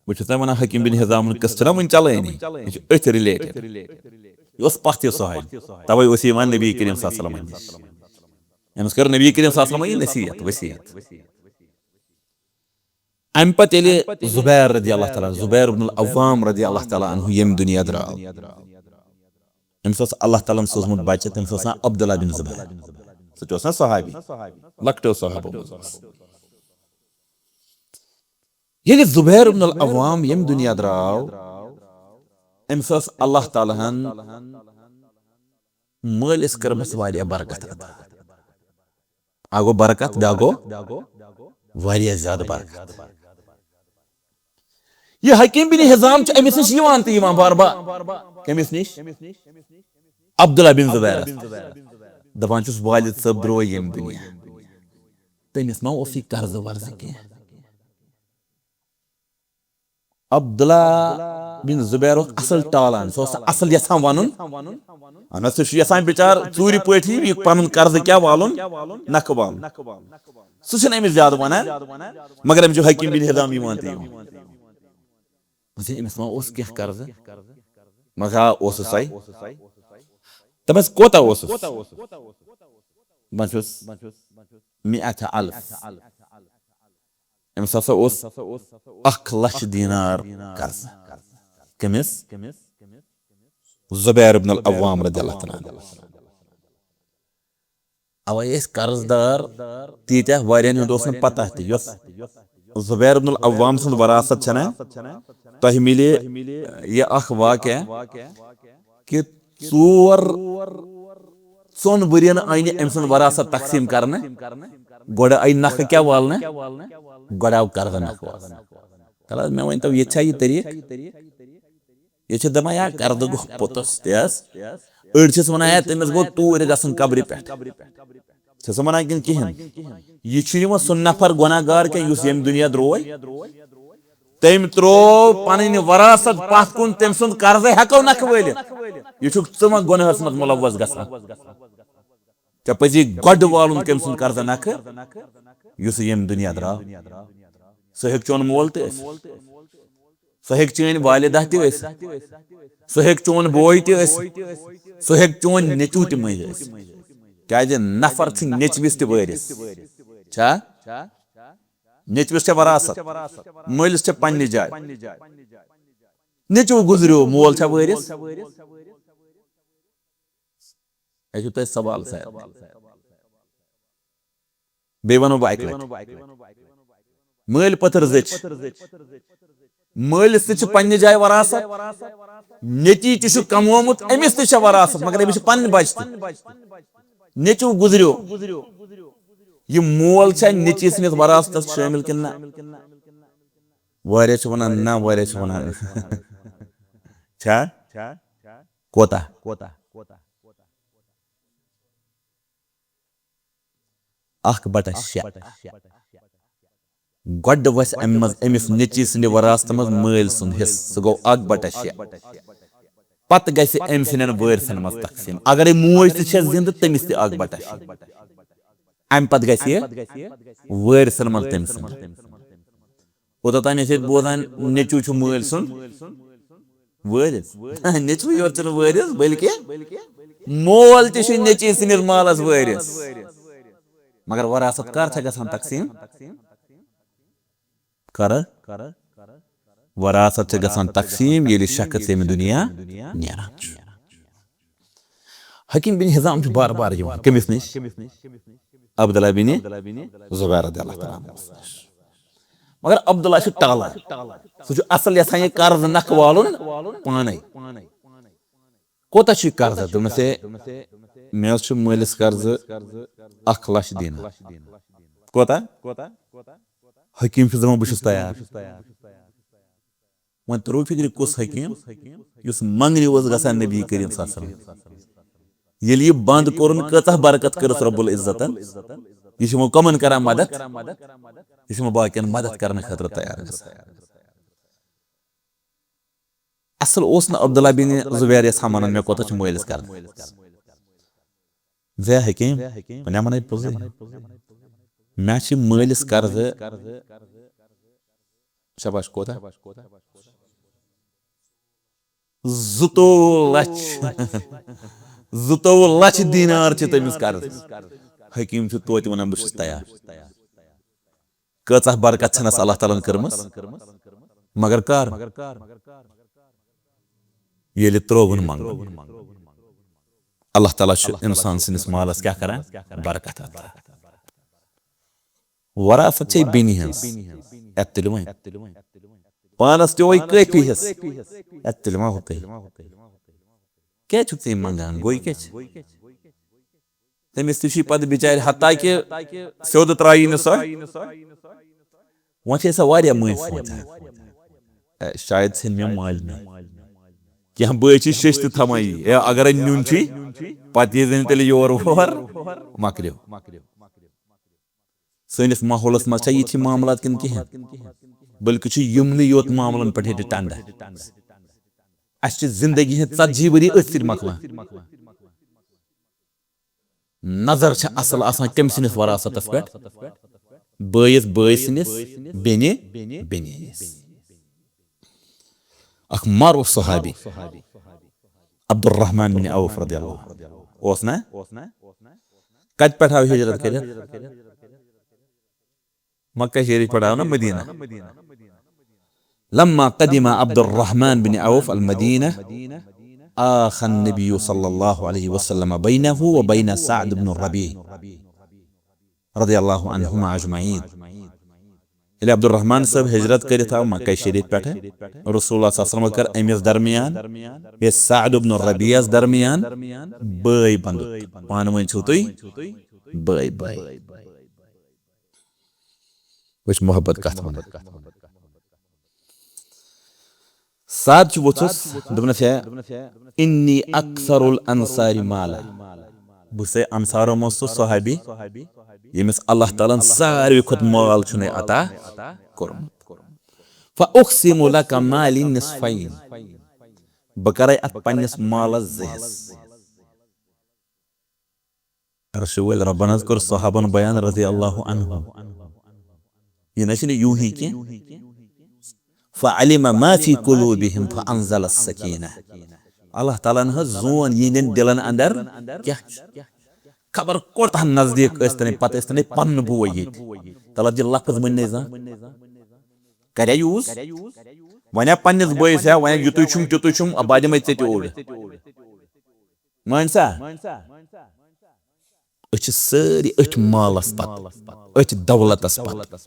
بہٕ چھُس تۄہہِ ونان، حکیم بن حزامُن قصہٕ چھُنہ وُنہِ چلٲنی، یہِ چھُ أتھۍ related۔ یہِ اوس پتھ یہِ صحابی، توے اوس یہِ یِوان نبی کریم صلی اللہ علیہ وسلمن نِش۔ أمِس کٔر نبی کریم صلی اللہ علیہ وسلمن یہِ نصیحت، وصیت۔ امہِ پتہٕ ییٚلہِ زبیر رضی اللہ تعالیٰ، زبیر بن العوام رضی اللہ تعالیٰ عنہ ییٚمہِ دُنیا درٛاو، أمِس اوس اللہ تعالیٰ ہن سوٗزمُت بچہٕ، تٔمِس اوس ناو عبداللہ بن زبیر۔ سُہ تہِ اوس نا صحابی، لۄکٹیو صحابو منٛز اوس۔ ییٚلہِ زبیر بن العوام ییٚمہِ دُنیا درٛاو، أمِس ٲس اللہ تعالیٰ ہن مٲلِس کٔرمٕژ واریاہ برکت عطا۔ اکھ گوٚو برکت، بیٛاکھ گوٚو واریاہ زیادٕ برکت۔ یہِ حکیم بن حزام چھُ أمِس نِش یِوان تہٕ یِوان بار بار۔ کٔمِس نِش؟ عبداللہ بن زبیرس۔ دپان چھُس، والد صٲب درٛاو ییٚمہِ دُنیا، تٔمِس ما اوس یہِ قرضہٕ ورضہٕ کینٛہہ؟ عبداللہ بن زبیر اوس اصل ٹالان، سُہ اوس اصل یژھان ونُن۔ اہن حظ، سُہ چھُ یژھان بِچار ژوٗرِ پٲٹھۍ یہِ پنُن قرضہٕ کیٛاہ والُن، نکھٕ والُن۔ سُہ چھُنہٕ أمِس زیادٕ ونان، مگر أمِس چھُ حکیم بن حزام یِوان تہٕ یِوان۔ دوٚپُس، ہے، أمِس ما اوس کینٛہہ قرضہٕ؟ مگر آ، اوسُس سَے۔ دوٚپمَس، کوتاہ اوسُس؟ دَپان چھُس، مِئَتَ الف۔ أمِس ہسا اوس اکھ لچھ دینار قرضہٕ۔ کٔمِس؟ زبیر ابن العوام رضی اللہ تعالیٰ عنہ۔ اوے ٲسۍ قرض دار تیٖتیٛاہ، واریاہن ہُنٛد اوس نہٕ پتہ تہِ۔ یۄس زبیر ابن العوام سٕنٛز وراثت چھنہ، تۄہہِ مِلہِ یہِ اکھ واقعہ کہِ ژور، ژۄن ؤرین آیہِ نہٕ أمۍ سٕنٛز وراثت تقسیٖم کرنہٕ۔ گۄڈٕ آیہِ نکھٕ کیٛاہ والنہٕ؟ گۄڈٕ آو قرضہٕ نکھٕ والنہٕ۔ تَلہٕ حظ، مےٚ ؤنۍ تو، ییٚتہِ چھا یہِ طریٖقہٕ؟ ییٚتہِ چھِ دَپان، یا قرضہٕ گوٚو پوٚتُس تہِ حظ، أڑۍ چھِس وَنان، "ہے، تٔمِس گوٚو توٗرۍ گژھُن قبرِ پٮ۪ٹھ۔" چھِ سا وَنان کِنہٕ کِہیٖنۍ؟ یہِ چھُنہٕ یِوان سُہ نفر گۄناہ گار کینٛہہ یُس ییٚمہِ دُنیا درٛوے۔ تٔمۍ ترٛوو پنٕنۍ وراثت پتھ کُن، تٔمۍ سُنٛد قرضے ہٮ۪کو نکھٕ وٲلِتھ۔ یہِ چھُکھ ژٕ وۄنۍ گۄناہس منٛز ملوث گژھان۔ ژےٚ پزی گۄڈٕ والُن کٔمۍ سُنٛد قرضہٕ نکھٕ، یُس ییٚمہِ دُنیا درٛاو۔ سُہ ہیٚکہِ چون مول تہِ ٲسِتھ، سُہ ہیٚکہِ چٲنۍ والدہ تہِ ٲسِتھ، سُہ ہیٚکہِ چون بوے تہِ ٲسِتھ، سُہ ہیٚکہِ چون نیٚچوٗ تہِ مٔنٛزۍ ٲسِتھ۔ کیازِ نفر چھُ نیٚچوِس تہِ وٲرِث۔ چھا؟ نیٚچوِس چھےٚ وراثت، مٲلِس چھےٚ پننہِ جایہِ۔ نیٚچوٗ گُزریو، مول چھا وٲرِث؟ یہِ چھُ تۄہہِ سوال سارِوٕے۔ بیٚیہِ وَنو بہٕ اَکہِ لَٹہِ، مٲلۍ پٔتٕر زٔچھ، مٲلِس تہِ چھِ پننہِ جایہِ وراثت، نیٚچی تہِ چھُ کمومُت، أمِس تہِ چھےٚ وراثت، مگر أمِس چھِ پنٕنۍ بچہِ تہِ۔ نیٚچوٗ گُزریو، یہِ مول چھا نیٚچی سٕنٛدِس وراثتس شٲمِل کِنہٕ نہ؟ واریاہ چھِ وَنان نہ، واریاہ چھِ وَنان چھا؟ کوتاہ؟ اکھ بٹہ شےٚ۔ گۄڈٕ وَسہِ اَمہِ منٛز أمِس نیٚچی سٕنٛدِ وراثتہٕ منٛز مٲلۍ سُنٛد حصہٕ، سُہ گوٚو اکھ بٹہ شےٚ۔ پتہٕ گژھِ أمۍ سٕنٛدٮ۪ن وٲرثن منٛز تقسیٖم۔ اگرے موج تہِ چھےٚ زِندٕ، تٔمِس تہِ اکھ بٹہ شےٚ۔ اَمہِ پتہٕ گژھِ یہِ وٲرثن منٛز تٔمۍ سٕنٛد۔ اوٚتام ٲسۍ أسۍ بوزان، نیٚچوٗ چھُ مٲلۍ سُنٛد وٲرِث۔ نیٚچوٗ یوت چھُنہٕ وٲرِث، بلکہِ مول تہِ چھُ نیٚچی سٕنٛدِس مالس وٲرِث۔ مگر وراثت کر چھےٚ گژھان تقسیٖم؟ کر؟ وراثت چھےٚ گژھان تقسیٖم، ییٚلہِ شخص ییٚمہِ دُنیا نیران چھُ۔ حکیم بن حزام چھُ بار بار یِوان۔ کٔمِس نِش؟ عبداللہ بن زبیر رضی اللہ تعالیٰ عنہ نِش۔ مگر عبداللہ چھُ ٹالان۔ سُہ چھُ اصل یژھان یہِ قرض نکھٕ والُن پانے۔ کوتاہ چھُ یہِ قرض؟ دوٚپنَس، "ہے، مےٚ حظ چھُ مٲلِس قرضہٕ اکھ لچھ دینار۔" کوتاہ؟ حکیم چھُ دَپان، "بہٕ چھُس تیار۔" وۄنۍ توٚرُو فِکرِ کُس حکیٖم، یُس منٛگنہِ اوس گژھان نبی کریم صلی اللہ علیہ وسلم۔ ییٚلہِ یہِ بنٛد کوٚرُن، کۭژاہ برکت کٔرٕس رب العزتن۔ یہِ چھُ وۄنۍ کَمن کران مدد؟ یہِ چھُ وۄنۍ باقین مدد کرنہٕ خٲطرٕ تیار گژھان۔ اصل اوس نہٕ عبداللہ بن زبیر یژھان وَنُن، مےٚ کوتاہ چھُ مٲلِس کرُن۔ زِ حکیٖم، وۄنۍ ہا وَنے پوٚزُے۔ مےٚ چھِ مٲلِس قرضہٕ۔ شاباش، کوتاہ؟ زٕتووُہ لچھ۔ زٕتووُہ لچھ دینار چھِ تٔمِس قرض۔ حکیٖم چھُ توتہِ وَنان، بہٕ چھُس تیار۔ کۭژاہ برکت چھَنَس اللہ تعالیٰ ہَن کٔرمٕژ۔ مگر کر؟ ییٚلہِ ترٛووُن منٛگُن۔ اللہ تعالیٰ چھُ اِنسان سٕنٛدِس مالَس کیٛاہ کران؟ برکت عطا۔ وراثت چھے بیٚنہِ ہٕنٛز۔ اَتھ تُلِو وۄنۍ۔ پانَس تہِ وۄنۍ کٲفی حصہٕ۔ اَتھ تُلِو وۄنۍ ہُتُے۔ کیٛازِ چھُکھ ژٕ یہِ منٛگان؟ گوٚو یہِ کیٛاہ چھِ؟ تٔمِس تہِ چھُے پتہٕ بِچارِ، حتیٰ کہِ سیوٚد ترٛایی نہٕ سۄ۔ وۄنۍ چھے سۄ واریاہ مٔنٛزۍ سونٛچان۔ اے، شاید ژھیٚن مےٚ مالِنٕے۔ کینٛہہ بٲے چھِ شیٚش تہِ تھاوان یی۔ اے، اگرے نیُن چھُے، پتہٕ یی زَن تیٚلہِ یور وور، مۄکلیو۔ سٲنِس ماحولس منٛز چھا یِتھۍ معاملات کِنہٕ کِہیٖنۍ؟ بلکہِ چھُ یِمنٕے یوت معاملن پٮ۪ٹھ ییٚتہِ ٹنڈٕ۔ اَسہِ چھِ زندگی ہٕنٛدۍ ژتجی ؤری أتھۍ سۭتۍ مۄکلان۔ نظر چھِ اصل آسان کٔمۍ سٕنٛدِس وراثتس پٮ۪ٹھ؟ بٲیِس بٲے سٕنٛدِس، بیٚنہِ بیٚنہِ ہٕنٛدِس۔ اکھ معروف صحابی عبدالرحمن بن عوف رضی اللہ عنہ اوس نا؟ کتہِ پٮ۪ٹھ آو ہجرت کٔرِتھ؟ مکہ شریف پٮ۪ٹھ آو نا مدینہ۔ لما قدم عبد الرحمن بن عوف المدينة آخى النبي صلى الله عليه وسلم بينه وبين سعد بن الربيع رضي الله عنهما أجمعين۔ ییٚلہِ عبدالرحمان صٲب ہجرت کٔرِتھ آو مکہ شریف پٮ۪ٹھٕ، رسول اللہ صلی اللہ علیہ وسلم کٔر أمِس درمیان بیٚیہِ سعد ابن ربیعس درمیان بٲے بندُت۔ پانہٕ ؤنۍ چھِو تُہۍ بٲے بٲے۔ وٕچھ محبت کتھ ونان۔ سعد چھُ ووٚتھُس، دوٚپنَس، "ہے، انی اکثر الانصار مالا۔" بہٕ چھُسے انصارو منٛز سُہ صحابی، ییٚمِس اللہ تعالیٰ ہن ساروی کھۄتہٕ مال چھُنَے عطا کوٚرمُت۔ فاقسم لک مالی نصفین۔ بہٕ کرے اتھ پننِس مالس زٕ حصہٕ۔ عرشہِ وٲلۍ رۄبن حظ کوٚر صحابن بیان رضی اللہ عنہم۔ یہِ نہ چھُنہٕ یوٗہی کینٛہہ۔ فعلم ما فی قلوبہم فانزل السکینہ۔ اللہ تعالیٰ ہن حظ زون یِہنٛدٮ۪ن دِلن اندر کیٛاہ چھُ۔ خبر کوتاہ نزدیٖک ٲسۍ تَنٕے، پتہٕ ٲسۍ تَنٕے پنُن بوے ییٚتہِ۔ تَلہٕ حظ یہِ لفظ ؤنۍ نَے زانٛہہ۔ کریا یوٗز؟ وۄنۍ ہا پننِس بٲیِس ہا، وۄنۍ ہا یُتُے چھُم، تیُتُے چھُم، بہٕ دِمَے ژےٚ تہِ اوٚڑ۔ مٲنۍ سا؟ أسۍ چھِ سٲری أتھۍ مالس پتہٕ، أتھۍ دولتس پتہٕ۔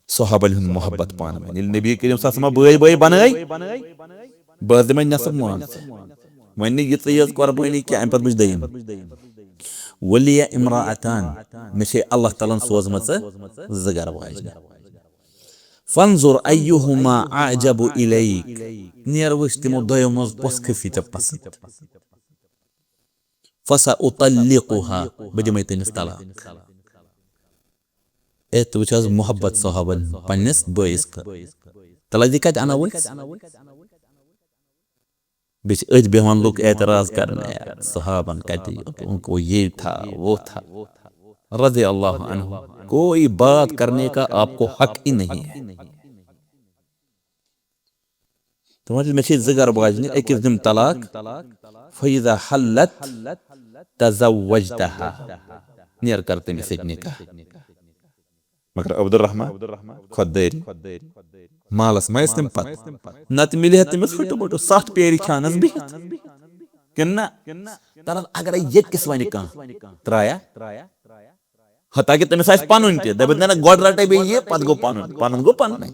صحابن ہُنٛد محبت پانہٕ ؤنۍ۔ ییٚلہِ نبی کریم صلی اللہ علیہ وسلم بٲے بٲے بنٲے، بہٕ حظ دِمے نصف مان ژٕ۔ وۄنۍ نہٕ یہِ ژٕے یٲژ قربٲنی کینٛہہ، اَمہِ پتہٕ وٕچھ دوٚیِم۔ ولی امرأتان، مےٚ چھے اللہ تعالیٰ ہن سوزمٕژ زٕ گرٕ واجنہِ۔ فانظر ایہما اعجب الیک، نیر وٕچھ تِمو دۄیو منٛز کۄس کھسی ژےٚ پسنٛد۔ فسأطلقها، بہٕ دِمے تٔمِس طلاق۔ اے، تہٕ وٕچھ حظ محبت صحابن پننِس بٲیِس خٲطرٕ۔ تلہٕ حظ یہِ کتہِ انو أسۍ؟ بیٚیہِ چھِ أتھۍ بیٚہوان لُکھ اعتراض کرنہِ، صحابن کتہِ، ان کو یہ تھا، وہ تھا۔ رضی اللہ عنہ، کوئی بات کرنے کا آپ کو حق ہی نہیں ہے۔ تِمو ووٚن، مےٚ چھے زٕ گرٕ واجنہِ، أکِس دِم طلاق، فیضا حلت تزوجتہا، نیر کر تٔمِس سۭتۍ نکاح۔ مگر عبدالرحمان خۄددٲری، مالس ما ٲسۍ تِم پتہٕ؟ نتہٕ مِلہِ ہا تٔمِس ہُٹہٕ بُٹہٕ ستھ پیرِ کھیانس بِہِتھ۔ کِنہٕ نہ؟ تران اگرے ییٚتہِ کِس ونہِ کانٛہہ ترایا، حتیٰ کہِ تٔمِس آسہِ پنُن تہِ، دٔپِتھ، نہ، نہ، گۄڈٕ رٹے بہٕ یہِ، پتہٕ گوٚو پنُن، پنُن گوٚو پنُنُے۔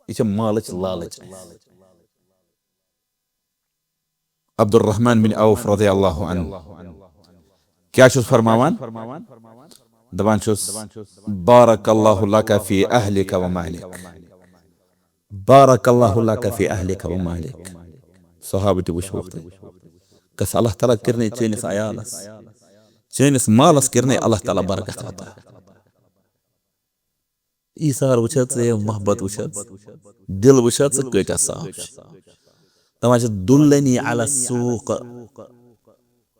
یہِ چھِ مالٕچ لالٕچ۔ عبدالرحمان بن عوف رضی اللہ عنہ کیٛاہ چھُس فرماوان؟ دپان چھُس، بارک اللہ لک فی اہلک و مالک۔ بارک اللہ لک فی اہلک و مالک۔ صحابہ تہِ وٕچھوکھ تُہۍ۔ گژھِ اللہ تعالیٰ کٔرنٕے چٲنِس عیالس، چٲنِس مالس کٔرنٕے اللہ تعالیٰ برکت عطا۔ ایثار وٕچھ حظ ژٕ، محبت وٕچھ حظ، دل وٕچھ حظ ژٕ کۭتیٛاہ صاف چھِ۔ دپان چھِ، دلنی علی السوق،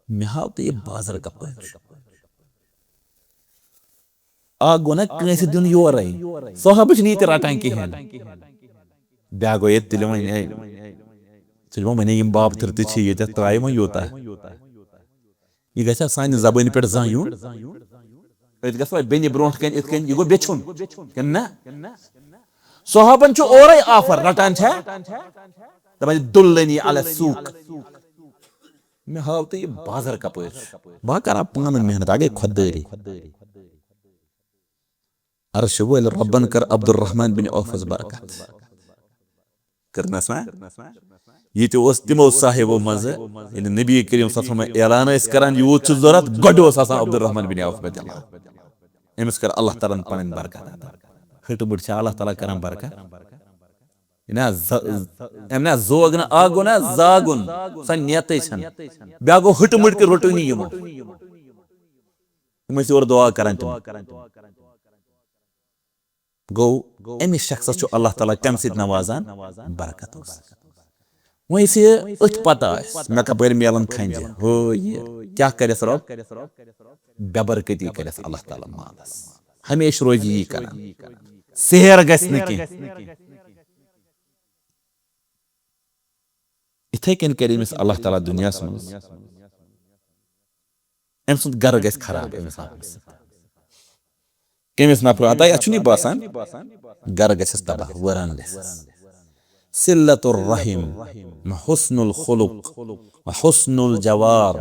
مےٚ ہاو تہٕ یہِ بازر کپٲرۍ چھُ۔ اکھ گوٚو نہ کٲنٛسہِ دیُن یورے، صحابہٕ چھِنہٕ یہِ تہِ رٹان کِہیٖنۍ۔ بیٛاکھ گوٚو ییٚتہِ تُلِو وۄنۍ، ہے، ژٕ دِوان وۄنۍ یِم بابہٕ تھٔر تہِ چھِ ییٚتٮ۪تھ، ترٛایہِ وۄنۍ یوٗتاہ۔ یہِ گژھِ ہا سانہِ زبٲنہِ پٮ۪ٹھ زانٛہہ یُن؟ أسۍ گژھو بیٚنہِ برونٛٹھ کَنہِ یِتھ کٔنۍ، یہِ گوٚو بیٚچھُن کِنہٕ نہ؟ صحابن چھُ اورے آفر رٹان چھا؟ دپان چھِ، دلنی علی السوق، مےٚ ہاو تہٕ یہِ بازر کپٲرۍ چھُ۔ بہٕ ہا کرٕ ہا پانہٕ محنت، اگے خۄددٲری۔ عرشہِ وٲلۍ رۄبن کٔر عبدالرحمان بن عوفس برکت۔ کٔرنس نا؟ یہِ تہِ اوس تِمو صاحبو منٛزٕ، ییٚلہِ نبی کریم صلی اللہ علیہ وسلم اعلان ٲسۍ کران، یوٗت چھُ ضروٗرت، گۄڈٕ اوس آسان عبدالرحمان بن عوف رضی اللہ عنہ۔ أمِس کٔر اللہ تعالیٰ ہن پنٕنۍ برکت عطا۔ ہٕٹہٕ بٕٹہٕ چھا اللہ تعالیٰ کران برکت؟ یہِ نا ز-، أمۍ نا زوگ نہٕ، اکھ گوٚو نا زاگُن، سۄ نیتٕے چھنہٕ۔ بیٛاکھ گوٚو ہٕٹہٕ مٕٹہٕ کہِ روٚٹُے نہٕ یِمو۔ یِم ٲسۍ یورٕ دُعا کران تِم۔ گوٚو، أمِس شخصس چھُ اللہ تعالیٰ کَمہِ سۭتۍ نوازان؟ برکت اوس۔ وۄنۍ یُس یہِ أتھۍ پتہ آسہِ، مےٚ کپٲرۍ میلن کھنجہِ، ہُہ یہِ، کیٛاہ کرٮ۪س رۄب؟ بے برکتی کرٮ۪س اللہ تعالیٰ مالس۔ ہمیشہِ روزِ یی کران۔ سیر گژھِ نہٕ کینٛہہ۔ یِتھے کٔنۍ کرِ أمِس اللہ تعالیٰ دُنیاہس منٛز، أمۍ سُنٛد گرٕ گژھِ خراب أمِس نفرٕ سۭتۍ۔ کٔمِس نفرٕ؟ ہتا یتھ چھُنہٕ یہِ باسان، گرٕ گژھٮ۪س تباہ، وٲران گژھٮ۪س۔ صلۃ الرحم، حسن الخلق، حسن الجوار۔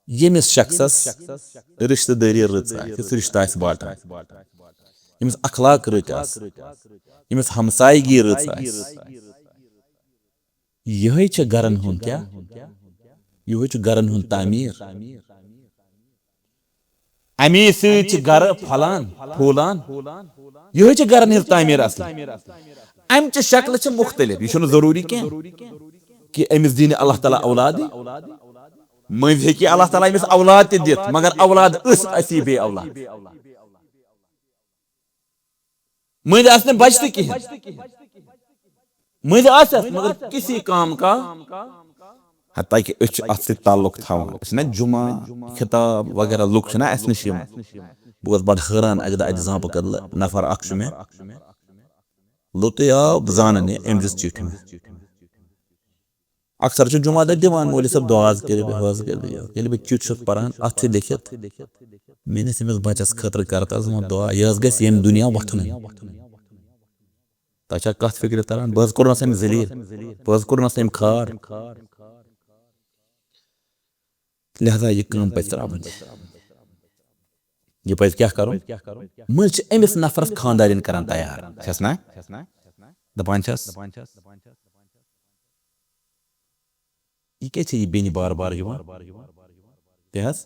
ییٚمِس شخصس رشتہٕ دٲری رٕژ آسہِ، یُس رشتہٕ آسہِ باٹان، ییٚمِس اخلاق رٕتۍ آسہِ، ییٚمِس ہمسایگی رٕژ آسہِ، یِہوٚے چھِ گرن ہُنٛد کیٛاہ؟ یِہوٚے چھُ گرن ہُنٛد تعمیٖر۔ اَمی سۭتۍ چھِ گرٕ پھۄلان، پھوٗلان۔ یِہوٚے چھِ گرن ہٕنٛز تعمیٖر اصلی۔ امہِ چہِ شکلہٕ چھِ مُختٔلِف۔ یہِ چھُنہٕ ضروٗری کینٛہہ کہِ أمِس دِنہِ اللہ تعالیٰ اولادٕے۔ مٔنٛزۍ ہیٚکہِ اللہ تعالیٰ أمِس اولاد تہِ دِتھ، مگر اولاد ٲس اَسی بے اولاد۔ مٔنٛزۍ آسہِ نہٕ بچہِ تہِ کِہیٖنۍ۔ مٔنٛزۍ آسٮ۪س، مگر کسی کام کا۔ حتیٰ کہ أسۍ چھِ اَتھ سۭتۍ تعلق تھاوان۔ أسۍ چھِنہ جمعہ، خطاب وغیرہ لُکھ چھِنہ اَسہِ نِش یِوان۔ بہٕ گوس بڑٕ حٲران اکہِ دۄہ اَتہِ زانٛپہٕ کٔدلہٕ نفر اکھ چھُ مےٚ۔ لوٚتُے آو، بہٕ زانان یہِ، أمۍ دِژ چِٹھۍ مےٚ۔ اکثر چھُ جمعہ دۄہ دِوان، مولوی صٲب دعا حظ کٔرِو، بیٚیہِ حظ کٔرِو، یہِ۔ ییٚلہِ بہٕ چِٹھۍ چھُس پران، اَتھ چھُ لیٚکھِتھ، میٲنِس أمِس بچس خٲطرٕ کر تہٕ حظ وۄنۍ دعا، یہِ حظ گژھِ ییٚمہِ دُنیا وۄتھُن۔ تۄہہِ چھا کتھ فکرِ تران؟ بہٕ حظ کوٚرنس أمۍ ذلیل، بہٕ حظ کوٚرنس أمۍ کھار۔ لہذا یہِ کٲم پزِ ترٛاوٕنۍ۔ یہِ پزِ کیٛاہ کرُن؟ مٔنٛزۍ چھِ أمِس نفرس خانٛدارِنۍ کران تیار، چھس نا؟ دپان چھس، یہِ کیٛاہ چھِ یہِ بیٚنہِ بار بار یِوان؟ تہِ حظ،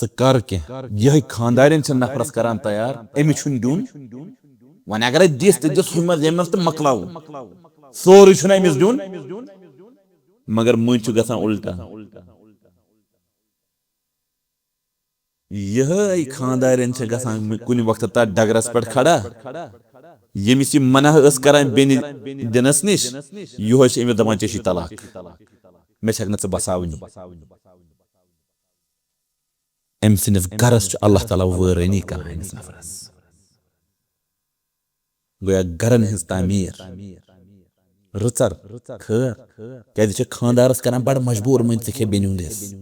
ژٕ کر کینٛہہ۔ یِہوٚے خانٛدارِنۍ چھِ نفرس کران تیار، أمِس چھُنہٕ دیُن۔ وۄنۍ اگرے دِس تہِ دِس، ہُمہِ منٛز ییٚمہِ منٛز تہٕ مۄکلاوو۔ سورُے چھُنہٕ أمِس دیُن، مگر مٔنٛزۍ چھُ گژھان الٹا۔ یِہوٚے خانٛدارِنۍ چھِ گژھان کُنہِ وقتہٕ تتھ ڈگرس پٮ۪ٹھ کھڑا، ییٚمِس یہِ منع ٲس کران بیٚنہِ دِنس نِش، یِہوٚے چھِ أمِس دپان، "ژےٚ چھُے طلاق، مےٚ چھکھ نہٕ ژٕ بساونی۔" أمۍ سٕنٛدِس گرس چھُ اللہ تعالیٰ وٲرٲنی کران أمِس نفرس۔ گویا گرن ہٕنٛز تعمیٖر، رٕژر، خٲر، کیازِ چھِ خانٛدارس کران بڑٕ مجبوٗر، وۄنۍ ژٕ کھےٚ بیٚنہِ ہُنٛد حصہٕ۔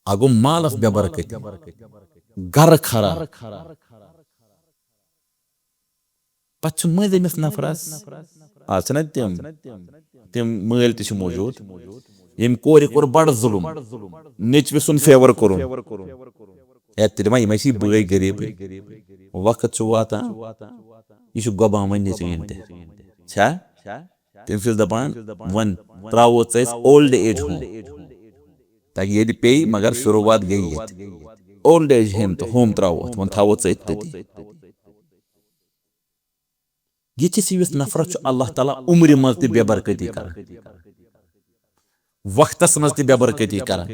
اکھ گوٚو مالس بے برکتی، گرٕ خراب۔ پتہٕ چھُ مٔنٛزۍ أمِس نفرس، آز چھِنہ تِم، تِم مٲلۍ تہِ چھِ موجود، ییٚمۍ کورِ کوٚر بڑٕ ظُلُم، نیٚچوِ سُنٛد فیور کوٚرُن۔ ہے، تیٚلہِ ما یِمے چھِ بٲے غریٖبٕے۔ وقت چھُ واتان، یہِ چھُ گۄبان وۄنۍ نیٚچوٮ۪ن تہِ۔ چھا؟ تٔمِس چھُس دَپان، وۄنۍ ترٛاوو ژٕ أسۍ old age home۔ تاکہِ ییٚتہِ پیٚیہِ، مگر شروٗعات گٔیہِ ییٚتہِ۔ Old age home تہٕ home ترٛاوو، وۄنۍ تھاوو ژٕ أتھۍ تٔتی۔ یہِ چھِ سِوِس نفرس چھُ اللہ تعالیٰ عمرِ منٛز تہِ بے برکتی کران، وقتس منٛز تہِ بے برکتی کران۔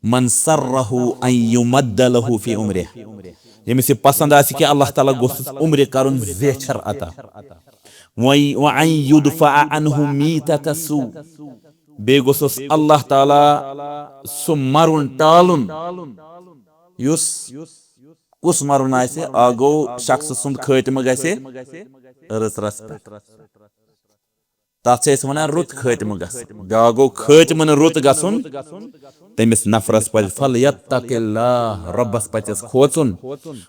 من سره ان یمد له فی عمره، ییٚمِس یہِ پسند آسہِ کہِ اللہ تعالیٰ گوٚژھُس عمرِ کرُن زیچھر عطا۔ وَ-، وَأَن يُدْفَعَ عَنْهُ مِيتَةَ السُّوءِ، بیٚیہِ گوٚژھُس اللہ تعالیٰ سُہ مرُن ٹالُن، یُس، کُس مرُن آسہِ، آ گوٚو شخص سُنٛد خٲتمہٕ گژھِ رٕژرس پٮ۪ٹھ۔ تتھ چھِ أسۍ ونان رُت خٲتمہٕ گژھُن۔ بیٛاکھ گوٚو خٲتمہٕ نہٕ رُت گژھُن، تٔمِس نفرس پزِ، فَلْيَتَّقِ اللَّهَ، رۄبس پزٮ۪س کھوژُن،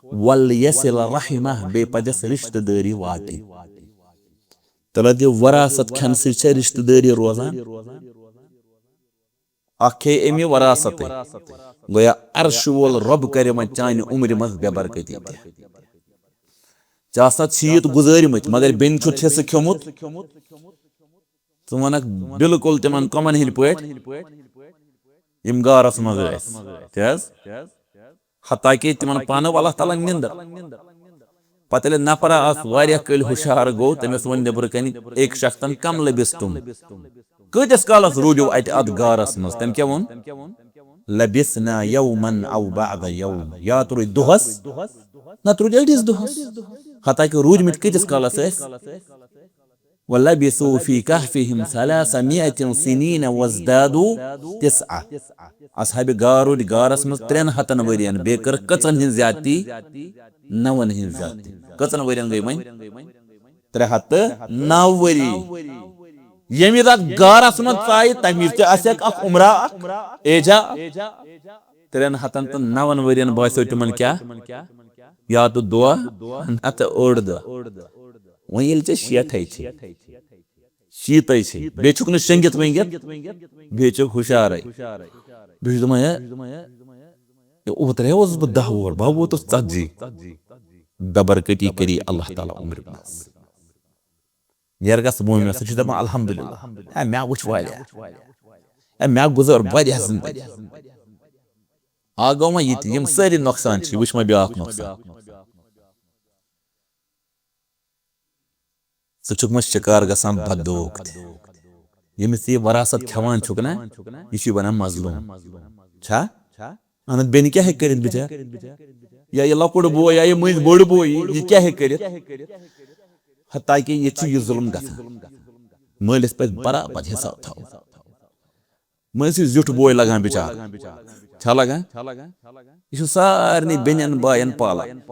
وَلْيَصِلْ رَحِمَهُ، بیٚیہِ پزٮ۪س رشتہٕ دٲری واتٕنۍ۔ تیٚلہِ دِ وراثت کھٮ۪نہٕ سۭتۍ چھےٚ رشتہٕ دٲری روزان۔ اکھ کھے أمۍ یہِ وراثتٕے۔ گویا عرشہِ وول رۄب کرِ وۄنۍ چانہِ عمرِ منٛز بے برکتی تہِ۔ ژےٚ آسنَتھ شیٖت گُزٲرمٕتۍ، مگر بیٚنہِ چھُتھ حصہٕ کھیوٚمُت۔ ژٕ وَنکھ بالکل تِمن کۄمن ہٕنٛدۍ پٲٹھۍ، یِم غارس منٛز ٲسۍ۔ کیٛاہ حظ؟ حتیٰ کہ تِمن پانہٕ اللہ تعالیٰ نِندٕ۔ پتہٕ ییٚلہِ نفرا آس واریاہ کٲلۍ ہُشار گوٚو، تٔمِس ووٚن نیٚبرٕ کنہِ أکۍ شخصن، "کم لبثتم؟" کۭتِس کالس روٗدِو اتہِ اتھ غارس منٛز؟ تٔمۍ کیٛاہ ووٚن؟ "لبثنا یوما او بعض یوم"، یا تہٕ روٗدۍ دۄہس، نتہٕ روٗدۍ أڑِس دۄہس۔ حتیٰ کہ روٗدۍمٕتۍ کۭتِس کالس ٲسۍ؟ "ولبثوا فی کہفہم ثلاثمائة سنین وازدادوا تسعا"۔ اصحابِ غار روٗدۍ غارس منٛز ترٛٮ۪ن ہتن ؤرین، بیٚیہِ کٔر کٔژن ہٕنٛز زیادتی؟ نون ہٕنٛز زیادتی۔ کٔژن ؤرین گٔے وۄنۍ؟ ترٛےٚ ہتھ تہٕ نو ؤری۔ ییٚمہِ وِزِ اتھ غارس منٛز ژایہِ، تمہِ وِزِ تہِ آسہِ اکھ عمرہ، اکھ ایجا۔ ترٛٮ۪ن ہتن تہٕ نون ؤرین باسیو تِمن کیٛاہ؟ یا تہٕ دۄہ، نتہٕ اوٚڑ دۄہ۔ وۄنۍ ییٚلہِ ژےٚ شیٹھے چھِ، شیٖتے چھِ، بیٚیہِ چھُکھ نہٕ شٔنگِتھ ؤنگِتھ، بیٚیہِ چھُکھ ہُشارے۔ بیٚیہِ چھُ دَپان، ہے، ہے، اوترے اوسُس بہٕ دَہ وُہُر، بہٕ ووتُس ژتجی۔ بے برکتی کٔری اللہ تعالیٰ عمرِ منٛز۔ نیرٕ گژھ بہٕ مےٚ سۭتۍ چھُ دَپان، الحمدللہ، ہے، مےٚ وٕچھ واریاہ۔ ہے، مےٚ گُزٲر واریاہ زندگی۔ آ گوٚو وۄنۍ یہِ تہِ، یِم سٲری نۄقصان چھِ، یہِ وٕچھ وۄنۍ بیٛاکھ نۄقصان۔ ژٕ چھُکھ مےٚ شِکار گژھان بددوک تہِ۔ ییٚمِس ژٕ یہِ وراثت کھٮ۪وان چھُکھ نا، یہِ چھُے وَنان مظلوٗم۔ چھا؟ اَہن حظ، بیٚنہِ کیٛاہ ہیٚکہِ کٔرِتھ بِچار؟ یا یہِ لۄکُٹ بوے، یا یہِ مٔنٛزۍ بوٚڑ بوے، یہِ کیٛاہ ہیٚکہِ کٔرِتھ؟ حتیٰ کہِ ییٚتہِ چھُ یہِ ظُلُم گژھان۔ مٲلِس پَزِ برابر حِساب تھاوُن۔ مٔنٛزۍ چھُ زیُٹھ بوے لگان بِچار۔ چھا لگان؟ یہِ چھُ سارنٕے بیٚنٮ۪ن باین پالان۔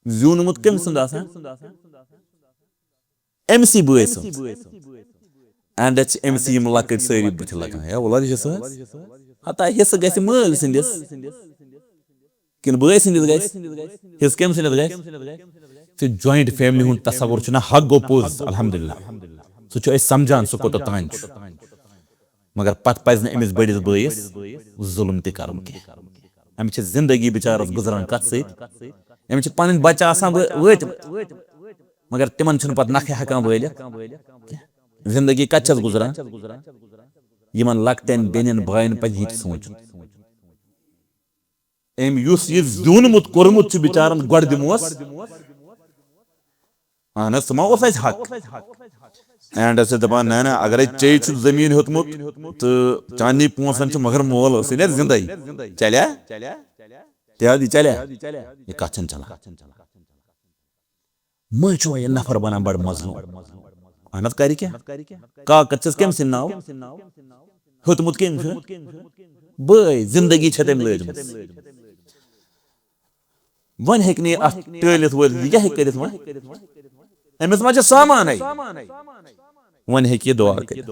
زیوٗنمُت کٔمۍ سُنٛد آسان؟ أمۍ سی بٲے سٕنٛز۔ اینڈ چھِ أمۍ سی یِم لۄکٕٹۍ سٲری بٕتھِ لگان۔ ہے وَلہٕ حظ، یہِ چھِ سٕہٕز۔ ہتا حصہٕ گژھِ مٲلۍ سٕنٛدِس۔ کِنہٕ بٲے سٕنٛدِس گژھِ؟ حصہٕ کٔمۍ سٕنٛدِس گژھِ؟ ژٕ جوینٹ فیملی ہُنٛد تصور چھُنہ حق گوٚو پوٚز، الحمدللہ۔ سُہ چھُ أسۍ سمجھان، سُہ کوٚت تام چھُ۔ مگر پتہٕ پزِ نہٕ أمِس بٔڑِس بٲیِس ظُلُم تہِ کرُن کینٛہہ۔ أمِس چھِ زندگی بِچارس گُزران کتھ سۭتۍ؟ أمِس چھِ پنٕنۍ بچہٕ آسان وٲ-، وٲتۍ، مگر تِمن چھُنہٕ پتہٕ نکھٕ ہٮ۪کان وٲلِتھ کینٛہہ۔ زندگی کتہِ چھس گُزران؟ یِمن لۄکٹٮ۪ن بیٚنٮ۪ن باین پزِ یہِ تہِ سونٛچُن۔ أمۍ یُس یہِ زیوٗنمُت کوٚرمُت چھُ بِچارن، گۄڈٕ دِموس۔ اہن حظ، سُہ ما اوس اَسہِ حق؟ اینڈ ٲسۍ دَپان، نہ، نہ، اگرے ژےٚ چھُ زٔمیٖن ہیوٚتمُت تہٕ چانہِ پونٛسن چھُ مگر مول اوسُے نا زِندَے۔ چلیا؟ تہِ حظ، یہِ چلیا؟ یہِ کَتھ چھَنہٕ چلان۔ مٔنٛزۍ چھُ وۄنۍ یہِ نفر بَنان بَڑٕ مظلوٗم۔ اہن حظ، کَرِ کیٛاہ؟ کاکَد چھَس کٔمۍ سٕنٛدۍ ناو؟ ہیوٚتمُت کٔمۍ چھُ؟ بٲے، زِندگی چھےٚ تٔمۍ لٲجمٕژ۔ وۄنۍ ہیٚکہِ نہٕ یہِ اَتھ ٹٲلِتھ وٲلِتھ، یہِ کیٛاہ ہیٚکہِ کٔرِتھ وۄنۍ؟ أمِس ما چھِ سامانَے؟ وۄنۍ ہیٚکہِ یہِ دُعا کٔرِتھ۔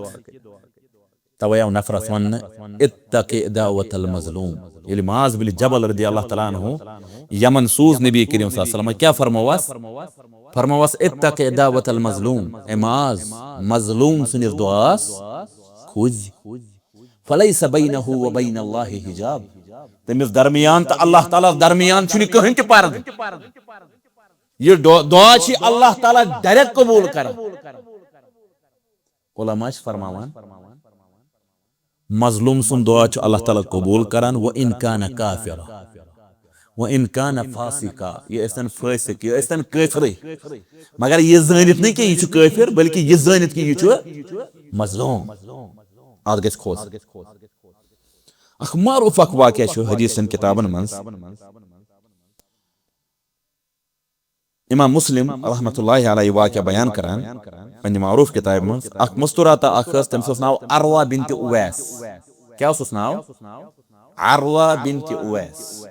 تَوَے آو نفرَس وَننہٕ، "اتق دعوت المظلوم۔" ییٚلہِ معاذ بن جبل رضی اللہ تعالیٰ عنہ یمن سوٗز نبی کریم صلی اللہ علیہ وسلم، کیٛاہ فرمووَس؟ فرمووَس، "اتق دعوت المظلوم۔" اے معاذ، مظلوم سٕنٛدِس دُعاہَس کھوٗژ زِ۔ فلیس بینہ و بین اللہ حجاب۔ تٔمِس درمیان تہٕ اللہ تعالیٰ ہَس درمیان چھُنہٕ کٕہٕنۍ تہِ پردٕ۔ یہِ دُ-، دُعا چھِ اللہ تعالیٰ ڈائریکٹ قبول کران۔ علماء چھِ فرماوان، مظلوم سُنٛد دُعا چھُ اللہ تعالیٰ قبول کران، و ان کان کافرا، و ان کان فاسقا، یہِ ٲسۍتن فٲسِق، یہِ ٲسۍتن کٲفرٕے، مگر یہِ زٲنِتھ نہٕ کہِ یہِ چھُ کٲفر، بلکہِ یہِ زٲنِتھ کہِ یہِ چھُ مظلوم۔ اتھ گژھِ کھوژُن۔ اکھ معروف اکھ واقعہ چھُ حدیثن کتابن منٛز۔ امام مسلم رحمۃ اللہ علیہ واقعہ بیان کران پننہِ معروف کتابہِ منٛز۔ اکھ مستوراتہ اکھ ٲس، تٔمِس اوس ناو عروہ بنت اویس۔ کیٛاہ اوسُس ناو؟ عروہ بنت اویس۔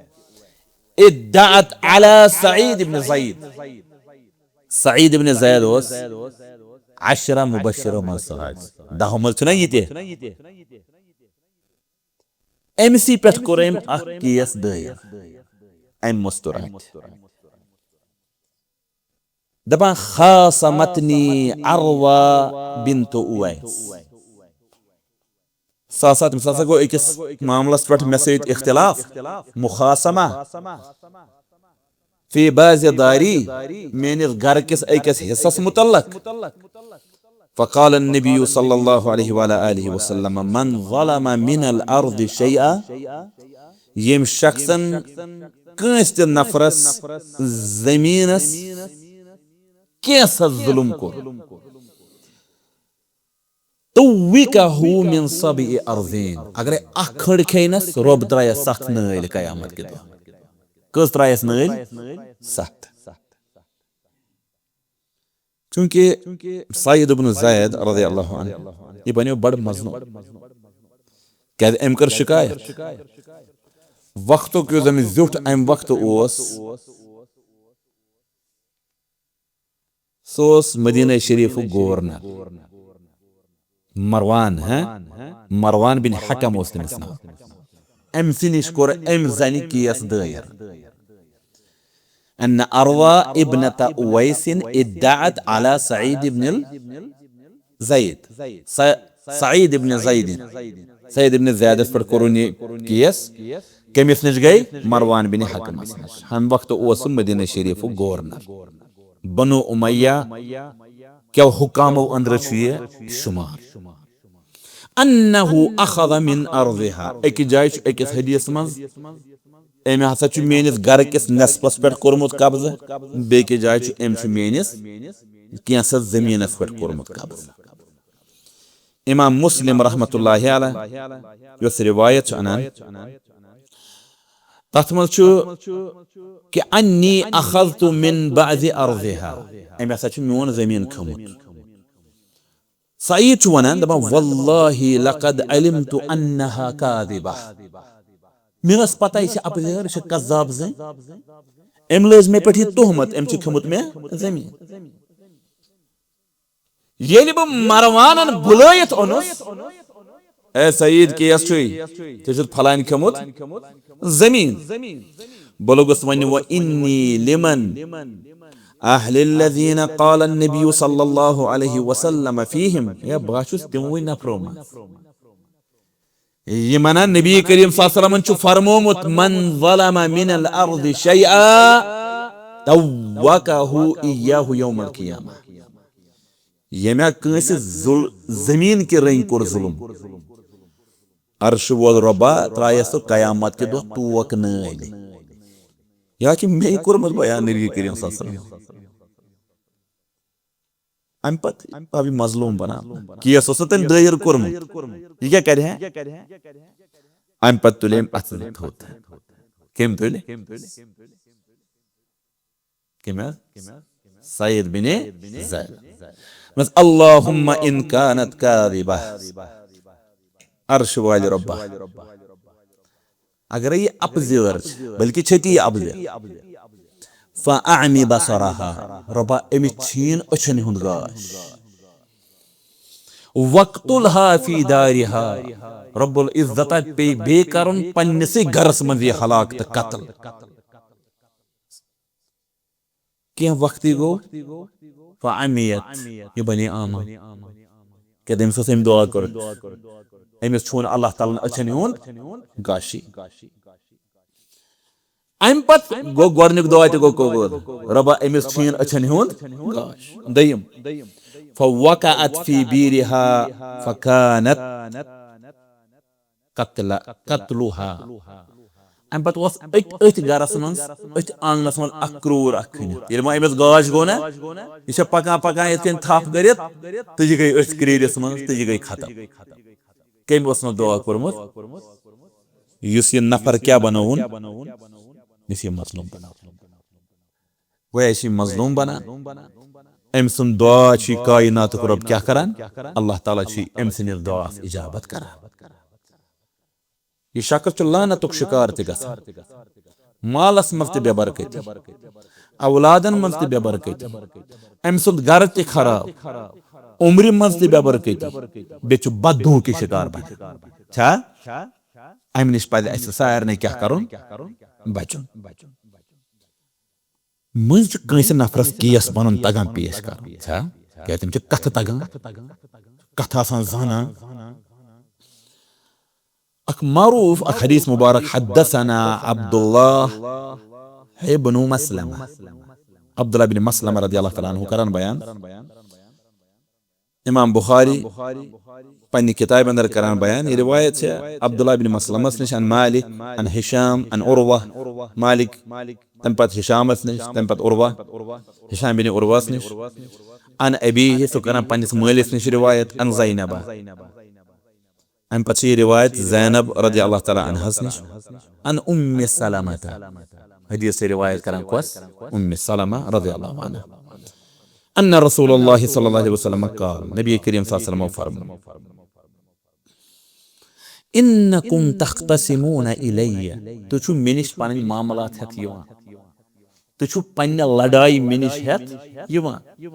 ادعت علی سعید ابن زید۔ سعید ابن زید اوس عشرہ مبشرو منٛز سُہ حظ۔ دہو منٛز چھُنہ یہِ تہِ؟ أمۍ سی پٮ۪ٹھ کوٚر أمۍ اکھ کیس دٲیر۔ أمۍ مستوراتہِ۔ دپان، "خاصمتنی عروہ بنت اویس۔" سُہ ہسا، تٔمِس ہسا گوٚو أکِس معاملس پٮ۪ٹھ مےٚ سۭتۍ اختلاف، مخاصمہ۔ فی بعض داری، میٲنِس گرٕ کِس أکِس حصس متعلق۔ فقال النبی صلی اللہ علیہ وعلی آلہ وسلم، "من ظلم من الارض شیئا"، ییٚمۍ شخصن کٲنٛسہِ تہِ نفرس زٔمیٖنس کینٛژھس ظلم کوٚر، طوقہ من سبع ارضین، اگرے اکھ کھٔڑ کھیٚینس، رۄب ترایس ستھ نٲلۍ قیامت کہِ دۄہ۔ کٔژ ترایس نٲلۍ؟ ستھ۔ چونکہ سعید ابن زید رضی اللہ عنہ، یہِ بنیو بڑٕ مظلوم۔ کیازِ؟ أمۍ کٔر شکایت۔ وقتُک یُس زن زیُٹھ امہِ وقتہٕ اوس، سُہ اوس مدینہ شریفُک گورنر۔ مروان، ہاں؟ مروان بن حکم اوس تٔمِس ناو۔ أمۍ سٕے نِش کوٚر أمۍ زنہِ کیس دٲیر۔ ان عروہ ابنت اویس ادعت علی سعید ابن ال-، زید۔ س-، سعید ابن زید۔ سعید ابن زیدس پٮ۪ٹھ کوٚرُن یہِ کیس۔ کٔمِس نِش گٔے؟ مروان بن حکمس نِش۔ ہم وقت اوس سُہ مدینہ شریفُک گورنر۔ بنو امیہ کیو حکامو أنٛدرٕ چھُ یہِ شُمار۔ انہ اخذ من ارضها، أکِس جایہِ چھُ أکِس حدیث منٛز أمۍ ہسا چھُ میٲنِس گرٕ کِس نٮ۪صفس پٮ۪ٹھ کوٚرمُت قبضہٕ، بیٚکِس جایہِ چھُ أمۍ چھُ میٲنِس کینٛژھس زٔمیٖنس پٮ۪ٹھ کوٚرمُت قبضہٕ۔ امام مسلم رحمتہ اللہ علیہ یۄس روایت چھِ انان، تتھ منٛز چھُ کہ انی اخذت من بعض ارضها، أمۍ ہسا چھُ میون زٔمیٖن کھیوٚمُت۔ سعید چھُ ونان، دپان، واللہ لقد علمت انها کاذبہ، مےٚ ٲس پتہ یہِ چھِ اپزٲر، یہِ چھِ کذاب زٔنۍ، أمۍ لٲج مےٚ پٮ۪ٹھ یہِ تہمت، أمۍ چھُ کھیوٚمُت مےٚ زٔمیٖن۔ ییٚلہِ بہٕ مروانن بُلٲیِتھ اوٚنُس، اے سعید، کیس چھُے؟ ژےٚ چھُتھ فلانہِ کھیوٚمُت زٔمیٖن۔ بہٕ لوٚگُس وَنہِ، و انی لمن اہل الذین قال النبی صلی اللہ علیہ وسلم فیہم، ہے، بہٕ ہا چھُس تِموٕے نفرو منٛز۔ یِمن نبی کریم صلی اللہ علیہ وسلمن چھُ فرمومُت، من ظلم من الارض شیئا طوقہ ایاہ یوم القیامہ۔ ییٚمہِ کٲنٛسہِ ظل-، زٔمیٖن کہِ رٔنٛگۍ کوٚر ظُلُم، عرشہٕ وول رۄبا ترٛایس سُہ قیامت کہِ دۄہ ٹوک نٲلۍ۔ یا چھِ مے کوٚرمُت بیان نبی کریم صلی اللہ علیہ وسلم۔ امہِ پتہٕ آو یہِ مظلوم بناونہٕ۔ کیس اوس نہٕ تٔمۍ دٲیِر کوٚرمُت۔ یہِ کیٛاہ کرِ ہا؟ امہِ پتہٕ تُلہِ أمۍ اتھٕ تھوٚد۔ کٔمۍ تُلہِ؟ کٔمۍ حظ؟ سعید بن زید۔ دوٚپمَس، اللہم ان کانت کاذبہ۔ عرش والہِ رۄبا، اگرے یہِ اپزٲر چھِ، بلکہ چھِ تی اپزٲر، فاعمی بصرہا، رۄبا، أمِس چھیٖن أچھن ہُنٛد گاش۔ وقتلہا فی دارہا، رب العزت پیٚیہِ بیٚیہِ کرُن پننِسٕے گرس منٛز یہِ ہلاک تہٕ قتل۔ کینٛہہ وقتی گوٚو، فعمیت، یہِ بنے آمہ۔ کیٛاہ تٔمِس اوس أمۍ دعا کوٚرمُت؟ أمِس چھُ نہٕ اللہ تعالیٰ ہن أچھن ہُنٛد گاشی۔ اَمہِ پتہٕ گوٚو گۄڈٕنیُک دعا تہِ گوٚو قبوٗل، رۄبا، أمِس چھُ یِن أچھن ہُنٛد گاش۔ دوٚیِم، فوقعت فی بیرہا فکانت قتل، قتلہا۔ اَمہِ پتہٕ اوس أتھۍ، أتھۍ گرس منٛز، أتھۍ آنگنس منٛز اکھ کرٛوٗر اکھ کھٔنِتھ۔ ییٚلہِ وۄنۍ أمِس گاش گوٚو نا، یہِ چھےٚ پکان پکان یِتھ کٔنۍ تھپھ کٔرِتھ، تہٕ یہِ گٔے أتھۍ کرٛیٖرِس منٛز، تہٕ یہِ گٔے ختم۔ کٔمۍ اوس نہٕ دعا کوٚرمُت؟ یُس یہِ نفر کیٛاہ بنووُن؟ یُس یہِ مظلوم بنووُن۔ گویا یہِ چھِ مظلوم بنان۔ أمۍ سُنٛد دعا چھُ یہِ کائناتُک رۄب کیٛاہ کران؟ اللہ تعالیٰ چھُ أمۍ سٕنٛدِس دعاہَس اجابت کران۔ یہِ شخص چھُ لعنتُک شکار تہِ گژھان۔ مالس منٛز تہِ بے برکتی، اولادن منٛز تہِ بے برکتی، أمۍ سُنٛد گرٕ تہِ خراب، عمرِ منٛز تہِ بے برکتی، بیٚیہِ چھُ بددعوٗہُک شکار بنان۔ چھا؟ امہِ نِش پزِ اسہِ سارنٕے کیٛاہ کرُن؟ بچُن۔ مٔنٛزۍ چھُ کٲنٛسہِ نفرس کیس پنُن تگان پیش کرُن۔ چھا؟ کیٛازِ تِم چھِ کتھٕ تگان، کتھٕ آسان زانان۔ اکھ معروٗف اکھ حدیث مبارک، حدثنا عبداللہ ابن مسلمہ، عبداللہ بن مسلمہ رضی اللہ تعالیٰ عنہ کران بیان۔ امام بخاری پننہِ کتابہِ اندر کران بیان، یہِ روایت چھِ عبداللہ بن مسلمس نِش، عن مالک، عن ہشام، عن عروہ، مالک، تمہِ پتہٕ ہشامس نِش، تمہِ پتہٕ عروہ، ہشام بن عروہس نِش، عن ابیہ، سُہ کران پننِس مٲلِس نِش روایت، عن زینب۔ امہِ پتہٕ چھِ یہِ روایت زینب رضی اللہ تعالیٰ عنہس نِش، عن ام سلمہ، حدیث چھِ روایت کران کۄس؟ ام سلمہ رضی اللہ عنہا۔ ان رسول اللہ صلی اللہ علیہ وسلم قال، نبی کریم صلی اللہ علیہ وسلم فرموو، انکم تختصمون الی، تُہۍ چھِو مےٚ نِش پنٕنۍ معاملات ہٮ۪تھ یِوان، تُہۍ چھِو پننہِ لڑایہِ مےٚ نِش ہٮ۪تھ یِوان۔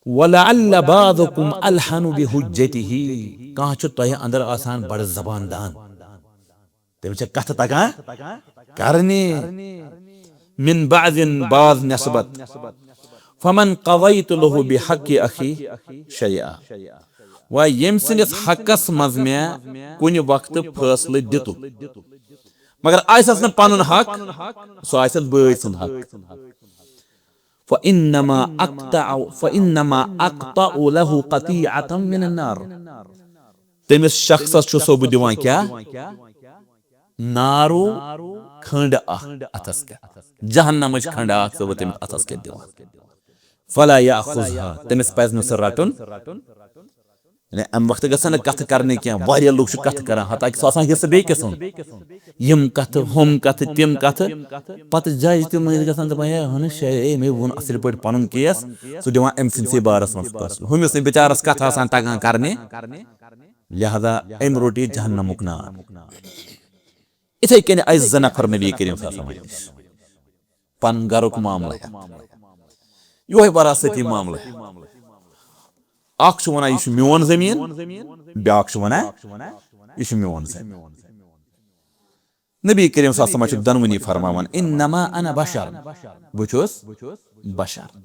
ولعل بعضکم الحن بحجتہ، کانٛہہ چھُ تۄہہِ اندر آسان بڑٕ زبان دان، تٔمِس چھےٚ کتھٕ تگان کرنہِ۔ من بعض، بعض نسبت۔ فمن قضیت لہ بحق اخی شیئا، و ییٚمہِ سٕنٛدِس حقس منٛز مےٚ کُنہِ وقتہٕ فٲصلہٕ دِتُکھ، مگر آسٮ۪س نہٕ پنُن حق، سُہ آسٮ۪س بٲے سُنٛد حق۔ فانما اقطع، فانما اقطع لہ قطیعة من النار، تٔمِس شخصس چھُسو بہٕ دِوان کیٛاہ؟ نارو کھنڈ اکھ اتھس کٮ۪تھ، جہنمٕچ کھنڈ اکھ سُہ بہٕ تٔمِس اتھس کٮ۪تھ دِوان۔ فلا یاخذها، تٔمِس پزِ نہٕ سُہ رٹُن۔ یعنی امہِ وقتہٕ گژھن نہٕ کتھٕ کرنہِ کینٛہہ، واریاہ لُکھ چھِ کتھٕ کران، حتیٰ کہِ سُہ آسان حصہٕ بیٚیہِ کِس سُنٛد۔ یِم کتھٕ، ہُم کتھٕ، تِم کتھٕ، پتہٕ جایہِ تہِ مٔنٛزۍ گژھان، دپان، "ہے، اہن شاید، ہے، مےٚ ووٚن اصل پٲٹھۍ پنُن کیس"، سُہ دِوان أمۍ سٕنٛدسٕے بارس منٛز فٲصلہٕ۔ ہُمِس نہٕ بِچارس کتھٕ آسان تگان کرنہِ، لہذا أمۍ روٚٹ یہِ جہنمُک نار۔ اِتھے کٔنۍ ٲسۍ زٕ نفر نبی کریم صلی اللہ علیہ وسلم نِش۔ پنُن گرُک معاملہٕ ہٮ۪تھ۔ یِہوٚے وراثتی معاملہٕ ہٮ۪تھ۔ اکھ چھُ وَنان، "یہِ چھُ میون زٔمیٖن"، بیٛاکھ چھُ وَنان، "یہِ چھُ میون زٔمیٖن"۔ نبی کریم صلی اللہ علیہ وسلم چھُ دۄنوٕنی فرماوان، "انما انا بشر"، بہٕ چھُس بشر۔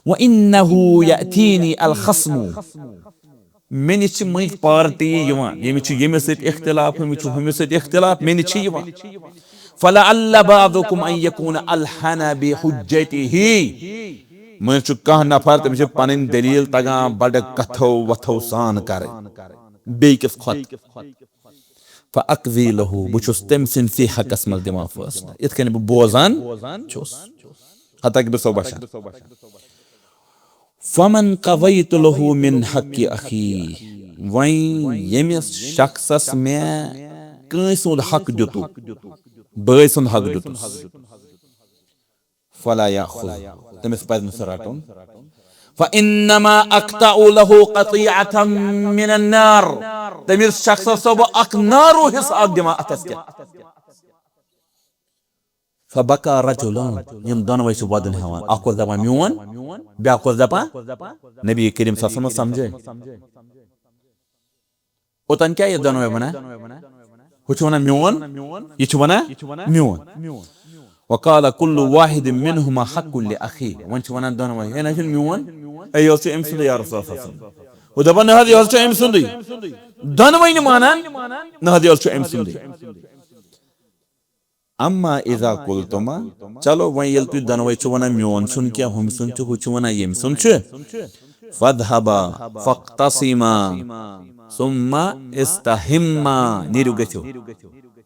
"وانه یاتینی الخصم"، مےٚ نِش چھِ مٔنٛزۍ پارٹی یِوان، ییٚمِس چھُ ییٚمِس سۭتۍ اختلاف، ہُمِس چھُ ہُمِس سۭتۍ اختلاف، مےٚ نِش چھِ یِوان۔ "فلعل بعضکم ان یکون الحن بحجتہ"، مٔنٛزۍ چھُ کانٛہہ نفر، تٔمِس چھِ پنٕنۍ دلیل تگان بڑٕ کتھو وتھو سان کرٕنۍ بیٚیہِ کِس کھۄتہٕ۔ "فاقضی لہ"، بہٕ چھُس تٔمۍ سٕنٛدسٕے حقس منٛز دِوان فٲصلہٕ، یِتھ کٔنۍ بہٕ بوزان چھُس۔ حتیٰ کہ بہٕ چھُسو بشر۔ "فمن قضیت لہ من حق اخی"، وۄنۍ ییٚمِس شخصس مےٚ کٲنٛسہِ ہُنٛد حق دیُتُکھ، بٲے سُنٛد حق دیُتُس، "فلا یاخذ"، تٔمِس پزِ نہٕ سُہ رٹُن۔ "فانما اقطع لہ قطیعة من النار"، تٔمِس شخصس چھُسو بہٕ اکھ نارو حصہٕ اکھ دِوان اتھس کٮ۪تھ۔ "فبکا رجلان"، یِم دۄنوَے چھِ وَدُن ہٮ۪وان۔ اکھ اوس دَپان، "میون"، بیٛاکھ اوس دَپان، نبی کریم صلی اللہ علیہ وسلم سمجھے۔ اوٚتَن کیٛاہ یہِ دۄنوَے وَنان؟ ہُہ چھُ وَنان، "میون"، یہِ چھُ وَنان، "میون"۔ "وقال کل واحد منہما حق لأخی"، وۄنۍ چھِ وَنان دۄنوَے، "ہے، نہ چھُنہٕ میون، ہے، یہِ حظ چھُ أمۍ سُنٛدُے، یا رسول اللہ صلی اللہ علیہ وسلم"۔ ہُہ دَپان، "نہ حظ، یہِ حظ چھُ أمۍ سُنٛدُے"۔ دۄنوَے نہٕ مانان، "نہ حظ، یہِ حظ چھُ أمۍ سُنٛدُے"۔ اما اذا قلتما، چلو وۄنۍ ییٚلہِ تُہۍ دۄنوَے چھِو وَنان میون چھُنہٕ کینٛہہ، ہُمۍ سُنٛد چھُ، ہُہ چھُ وَنان ییٚمۍ سُنٛد چھُ، فاذهبا فاختصما ثم استحما، نیٖرِو گٔژھِو،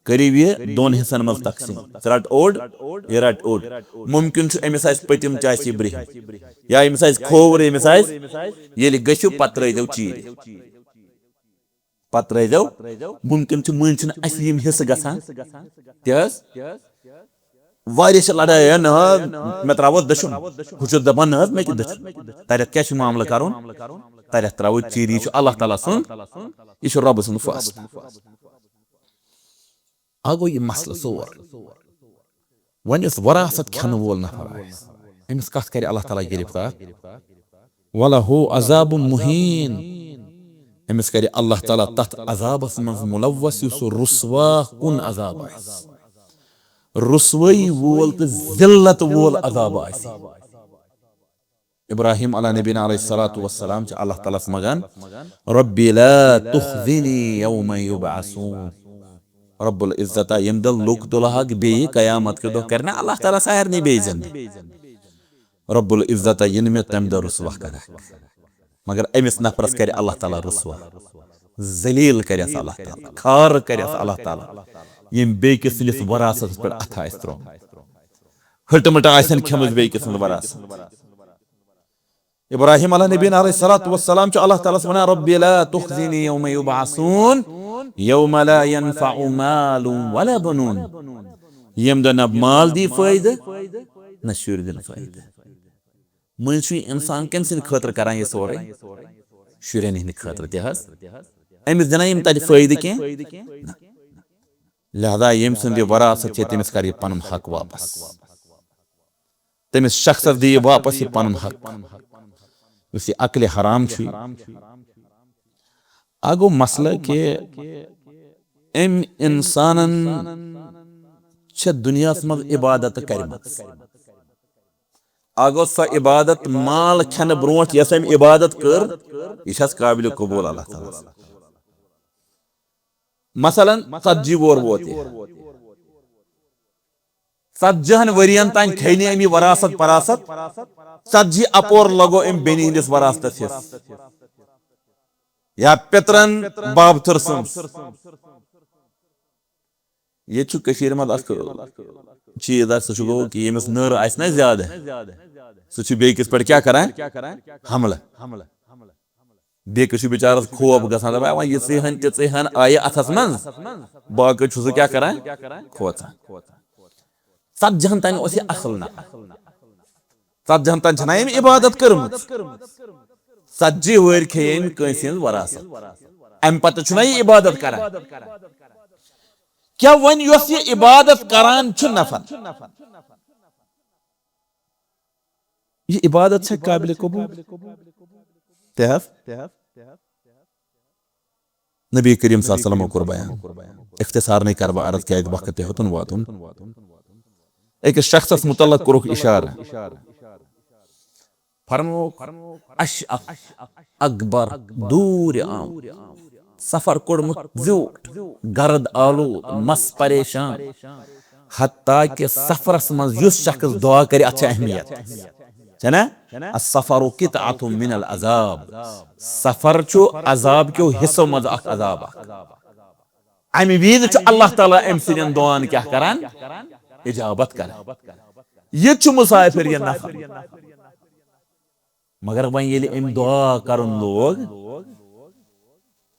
کٔرِو یہِ دۄن حصن منٛز تقسیٖم، ژٕ رَٹ اوٚڑ، یہِ رَٹ اوٚڑ۔ مُمکِن چھُ أمِس آسہِ پٔتِم، ژےٚ آسی برٛہِم، یا أمِس آسہِ کھووُر، أمِس آسہِ، ییٚلہِ گٔژھِو پَتہٕ ترٛٲیزیو چیٖرِتھ۔ پتہٕ ترٲیزیو۔ مُمکِن چھُ مٔنٛزۍ چھِنہٕ اَسہِ یِم حصہٕ گژھان۔ کیٛاہ حظ؟ واریاہ چھِ لڑٲے، "ہے نہ حظ، مےٚ ترٛاوَس دٔچھُن"۔ ہُہ چھُ دَپان، "نہ حظ، مےٚ کیٛاہ دٔچھُن"۔ تَتٮ۪تھ کیٛاہ چھُ معاملہٕ کَرُن؟ تَتٮ۪تھ ترٛاوو چیٖری، یہِ چھُ اللہ تعالیٰ سُنٛد، یہِ چھُ رۄبہٕ سُنٛد فٲصلہٕ۔ اَکھ گوٚو یہِ مسلہٕ سور۔ وۄنۍ یُس وراثت کھٮ۪نہٕ وول نفر آسہِ، أمِس کتھ کرِ اللہ تعالیٰ گرفتار؟ "ولہ عذاب مہین"، أمِس کرِ اللہ تعالیٰ تتھ عذابس منٛز ملوث یُس سُہ رسوا کُن عذاب آسہِ، رسوٲیی وول تہٕ ذلت وول عذاب آسہِ۔ ابراہیم علیٰ نبینا علیہ الصلوۃ والسلام چھِ اللہ تعالیٰ ہس منٛگان، "رب لا تخزنی یوم یبعثون"، رب العزت، ییٚمہِ دۄہ لُکھ تُلہٕ ہاکھ بیٚیہِ قیامت کہِ دۄہ، کرِ نہ اللہ تعالیٰ سارنٕے بیٚیہِ زندٕ؟ رب العزت، یہِ نہٕ مےٚ تمہِ دۄہ رسوا کرکھ۔ مگر أمِس نفرس کرِ اللہ تعالیٰ رسوا، ذلیل کرٮ۪س اللہ تعالیٰ، خار کرٮ۪س اللہ تعالیٰ، ییٚمۍ بیٚیہِ کِس سٕنٛدِس وراثتس پٮ۪ٹھ اتھٕ آسہِ ترٛوومُت، ہٕٹہٕ مٕٹہٕ آسن کھٮ۪مٕژ بیٚیہِ کِس سٕنٛز وراثت۔ ابراہیم علیٰ نبینا علیہ الصلوۃ والسلام چھُ اللہ تعالیٰ ہس ونان، "رب لا تخزنی یوم یبعثون، یوم لا ینفع مال ولا بنون"۔ ییٚمہِ دۄہ نہ مال دی فٲیدٕ، نہ شُرۍ دِن فٲیدٕ۔ مٔنٛزۍ چھُ یہِ انسان کٔمۍ سٕنٛدِ خٲطرٕ کران یہِ سورُے؟ شُرٮ۪ن ہٕنٛدِ خٲطرٕ تہِ حظ۔ أمِس دِنا یِم تتہِ فٲیدٕ کینٛہہ؟ نہ۔ لہذا ییٚمۍ سُنٛد یہِ وراثت چھِ، تٔمِس کر یہِ پنُن حق واپس۔ تٔمِس شخصس دِیہِ واپس یہِ پنُن حق، یُس یہِ اکلِ حرام چھُ۔ اَکھ گوٚو مسلہٕ کہِ أمۍ انسانن چھِ دُنیاہس منٛز عبادت کرِمٕژ۔ اَکھ گوٚو سۄ عبادت مال کھٮ۪نہٕ برونٛٹھ یۄس أمۍ عبادت کٔر، یہِ چھس قابل قبول اللہ تعالیٰ ہس۔ مثلاً، ژتجی وُہُر ووت یہِ۔ ژتجی ہن ؤرین تام کھیہِ نہٕ أمۍ یہِ وراثت پراثت، ژتجی اپور لگو أمۍ بیٚنہِ ہٕنٛدِس وراثتس حصہٕ۔ یا پِترن بابتھٕر سٕنٛز۔ ییٚتہِ چھُ کٔشیٖرِ منٛز اکھ چیٖز اکھ، سُہ چھُ گوٚو کہِ ییٚمِس نٔر آسہِ نہ زیادٕ، سُہ چھُ بیٚیہِ کِس پٮ۪ٹھ کیٛاہ کران؟ حملہٕ۔ بیٚیہِ کِس چھُ بِچارس خوف گژھان، دَپان، "وۄنۍ یِژٕے ہن تِژٕے ہن آیہِ اتھس منٛز، باقٕے چھُ سُہ کیٛاہ کران؟ کھوژان۔" ژتجی ہن تانۍ اوس یہِ اصل نفر۔ ژتجی ہن تانۍ چھنہ أمۍ عبادت کٔرمٕژ؟ ژتجی وٕہٕرۍ کھیٚیہِ أمۍ کٲنٛسہِ ہٕنٛز وراثت، امہِ پتہٕ چھُنہ یہِ عبادت کران؟ کیٛاہ وۄنۍ یۄس یہِ عبادت کران چھُ نفر، یہِ عبادت چھےٚ قابلِ قبول؟ تہِ حظ۔ نبی کریم صلی اللہ علیہ وسلم کوٚر بیان۔ اختصار نٕے کرٕ بہٕ عرض، کیازِ وقت تہِ ہیوٚتُن واتُن۔ أکِس شخصس متعلق کوٚرُکھ اشارٕ۔ فرمووُکھ، اشعث اکبر، دوٗرِ آمُت، سفر کوٚڑمُت زیوٗٹھ، گرد آلود، مس پریشان، حتیٰ کہ سفرس منٛز یُس شخص دعا کرِ، اتھ چھِ اہمیت۔ چھنا؟ السفر قطعة من العذاب۔ سفر چھُ عذاب کیو حصو منٛز اکھ عذاب اکھ۔ امہِ وِزِ چھُ اللہ تعالیٰ أمۍ سٕنٛدٮ۪ن دعان کیٛاہ کران؟ اجابت کران۔ یہِ چھُ مسافر یہِ نفر۔ مگر وۄنۍ ییٚلہِ أمۍ دعا کرُن لوگ،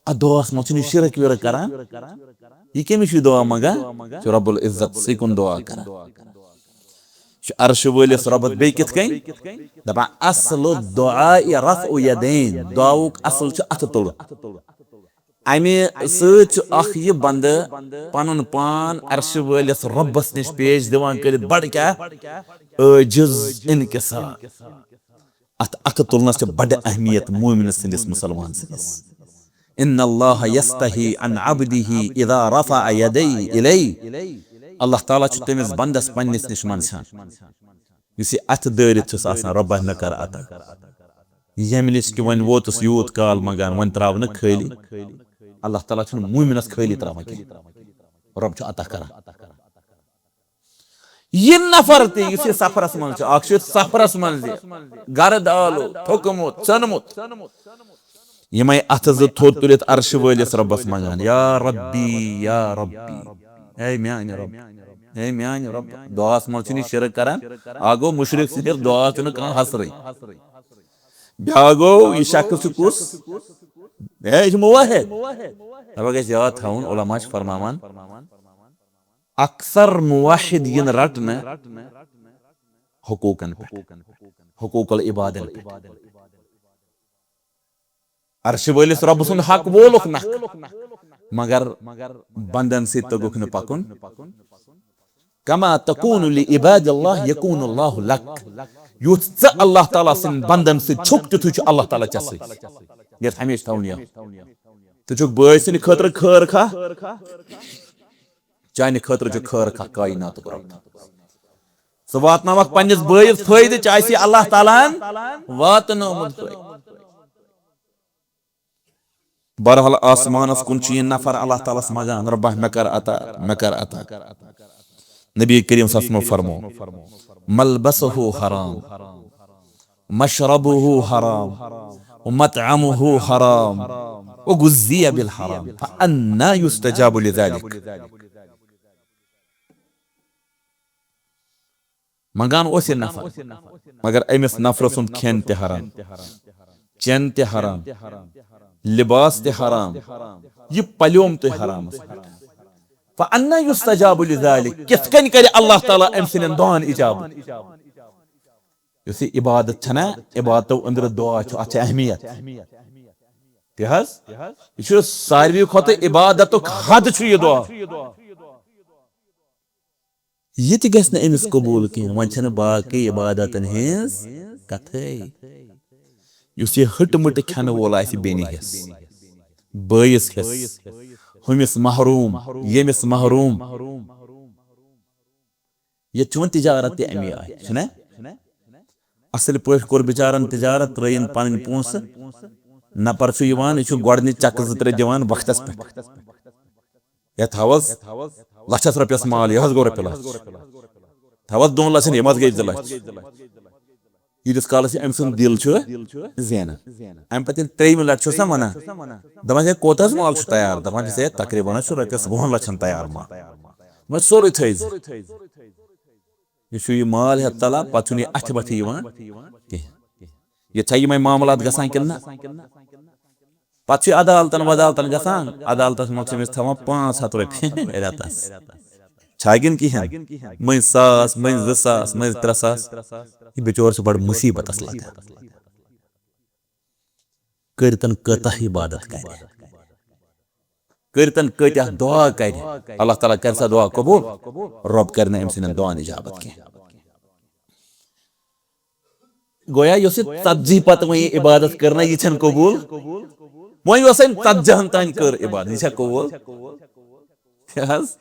اتھ دعاہس منٛز چھُنہٕ یہِ شرک وِرک کران۔ یہِ کٔمِس چھُ دعا منٛگان؟ چھُ رب العزت سٕے کُن دعا کران۔ چھُ عرشہِ وٲلِس رۄبس بیٚیہِ کِتھ کٔنۍ؟ دپان، اصل الدعاء رفع یدین، دعاہُک اصل چھُ اتھٕ تُلُن۔ امہِ سۭتۍ چھُ اکھ یہِ بندٕ پنُن پان عرشہِ وٲلِس رۄبس نِش پیش دِوان کٔرِتھ، بڑٕ کیٛاہ؟ عٲجز، انکسار۔ اتھ اتھٕ تُلنس چھِ بڑٕ اہمیت مومن سٕنٛدِس، مسلمان سٕنٛدِس۔ ان اللہ یستحی عن عبدہ اذا رفع یدیہ الیہ۔ اللہ تعالیٰ چھُ تٔمِس بندس پننِس نِش منٛدچھان، یُس یہِ اتھٕ دٲرِتھ چھُس آسان، رۄبہ مےٚ کر عطا۔ ییٚمہِ نِش کہِ وۄنۍ ووتُس یوٗت کال منٛگان، وۄنۍ ترٛاو نہٕ خٲلی۔ اللہ تعالیٰ چھُنہٕ مومنس خٲلی ترٛاوان کینٛہہ، رۄب چھُ عطا کران۔ یہِ نفر تہِ یُس یہِ سفرس منٛز چھُ، اکھ چھُ سفرس منٛز یہِ گرد آلو، تھوٚکمُت، ژھیوٚنمُت، یِمے اتھٕ زٕ تھوٚد تُلِتھ عرشہِ وٲلِس رۄبس منٛگان، یا ربی، یا ربی، اے میانہِ رۄب، اے میانہِ رۄب۔ دعاہس منٛز چھُنہٕ یہِ شرک کران، اکھ گوٚو مُشرک صرف، دعا چھُنہٕ کانٛہہ حسرٕے۔ بیاکھ گوٚو، یہِ شخص چھُ کُس؟ ہے، یہِ چھُ موحد۔ دپان گژھِ یاد تھاوُن، علماء چھِ فرماوان، اکثر موحد یِن رٹنہٕ حقوقن پٮ۪ٹھ، حقوق العبادن پٮ۪ٹھ۔ عرشہِ وٲلِس رۄب سُنٛد حق وولُکھ نکھٕ، مگر بندن سۭتۍ توٚگُکھ نہٕ پکُن۔ کما تکون لعباد اللہ یکون اللہ لک۔ یُتھ ژٕ اللہ تعالیٰ سٕنٛدۍ بندن سۭتۍ چھُکھ، تیُتھُے چھُ اللہ تعالیٰ ژےٚ سۭتۍ۔ یتھ ہمیشہِ تھاوُن یاد۔ ژٕ چھُکھ بٲے سٕنٛدِ خٲطرٕ خٲر خواہ، چانہِ خٲطرٕ چھُ خٲر خواہ کائناتُک رۄب۔ ژٕ واتناوکھ پننِس بٲیِس فٲیدٕ، ژےٚ آسی اللہ تعالیٰ ہن واتنومُت فٲیدٕ۔ بہرحال، آسمانس کُن چھُ یہِ نفر اللہ تعالیٰ ہس منٛگان، رۄبہ، مےٚ کر عطا، مےٚ کر عطا۔ نبی کریم صلی اللہ علیہ وسلم فرمو، ملبسہ حرام، مشربہ حرام، ومطعمہ حرام، وغذی بالحرام، فانا یستجاب لذلک۔ منگان اوس یہِ نفر، مگر أمِس نفرٕ سُنٛد کھٮ۪ن تہِ حرام، چٮ۪ن تہِ حرام، لباس تہِ حرام، یہِ پلیوم تہِ حرامس پٮ۪ٹھ۔ فانا یستجاب لذلک، کِتھ کٔنۍ کرِ اللہ تعالیٰ أمۍ سٕنٛدٮ۪ن دعان اجابت؟ یُس یہِ عبادت چھنا، عبادتو أنٛدرٕ دعا چھُ، اتھ چھِ اہمیت۔ تہِ حظ، یہِ چھُ ساروی کھۄتہٕ عبادتُک حد چھُ یہِ دعا۔ یہِ تہِ گژھِ نہٕ أمِس قبوٗل کینٛہہ۔ وۄنۍ چھَنہٕ باقٕے عبادتن ہٕنٛز کتھٕے۔ یُس یہِ ہٕٹہٕ مٕٹہٕ کھٮ۪نہٕ وول آسہِ، بیٚنہِ ہٮ۪س، بٲیِس ہٮ۪س، ہُمِس محروٗم، ییٚمِس محروٗم، ییٚتہِ چھُ وۄنۍ تجارت تہِ اَمی آیہِ، چھُنہ؟ اَصٕل پٲٹھۍ کوٚر بِچارن تجارت، ترٲیِن پنٕنۍ پونٛسہٕ۔ نفر چھُ یِوان، یہِ چھُ گۄڈٕنِچ چکہٕ زٕ ترٛےٚ دِوان وقتس پٮ۪ٹھ۔ یا تھاوس لچھس رۄپیس مال، یہِ حظ گوٚو رۄپیہِ لچھ۔ تھاوس دۄن لچھن، یِم حظ گٔے زٕ لچھ۔ ییٖتِس کالس یہِ أمۍ سُنٛد دِل چھُ زینان۔ اَمہِ پتہٕ ییٚلہِ ترٛیٚیِمہِ لٹہِ چھُس نا ونان، دپان چھِ، "ہے، کوٗتاہ حظ مال چھُ تیار؟" دپان چھِس، "ہے، تقریباً حظ چھُ رۄپیس وُہن لچھن تیار مال۔" وۄنۍ سورُے تھٲیزِ۔ یہِ چھُ یہِ مال ہٮ۪تھ ژَلان، پَتہٕ چھُنہٕ یہِ اَتھِ وَتھِ یِوان کینٛہہ۔ یہِ چھا یِمَے معاملات گژھان کِنہٕ نہ؟ پَتہٕ چھُ عدالتَن ودالتَن گژھان، عدالتَس منٛز چھِ أمِس تھاوان پانٛژھ ہَتھ رۄپیہِ رٮ۪تَس۔ چھا کِنہٕ کِہیٖنۍ؟ مٔنٛزۍ ساس، مٔنٛزۍ زٕ ساس، مٔنٛزۍ ترٛےٚ ساس۔ یہِ بِچور چھُ بَڑٕ مُصیٖبتَس لَگان۔ کٔرتن کۭژاہ عبادت کرِ، کٔرتن کۭتیاہ دعا کرِ، اللہ تعالیٰ کرِ سا دعا قبول؟ رۄب کرِ نہٕ أمۍ سٕنٛدٮ۪ن دعاہن اجابت کینٛہہ۔ گویا یۄس یہِ ژتجی پتہٕ وۄنۍ یہِ عبادت کٔر نہ، یہِ چھَنہٕ قبول۔ وۄنۍ یۄس أمۍ ژتجی ہن تام کٔر عبادت، یہِ چھا قبول؟ کیٛاہ حظ؟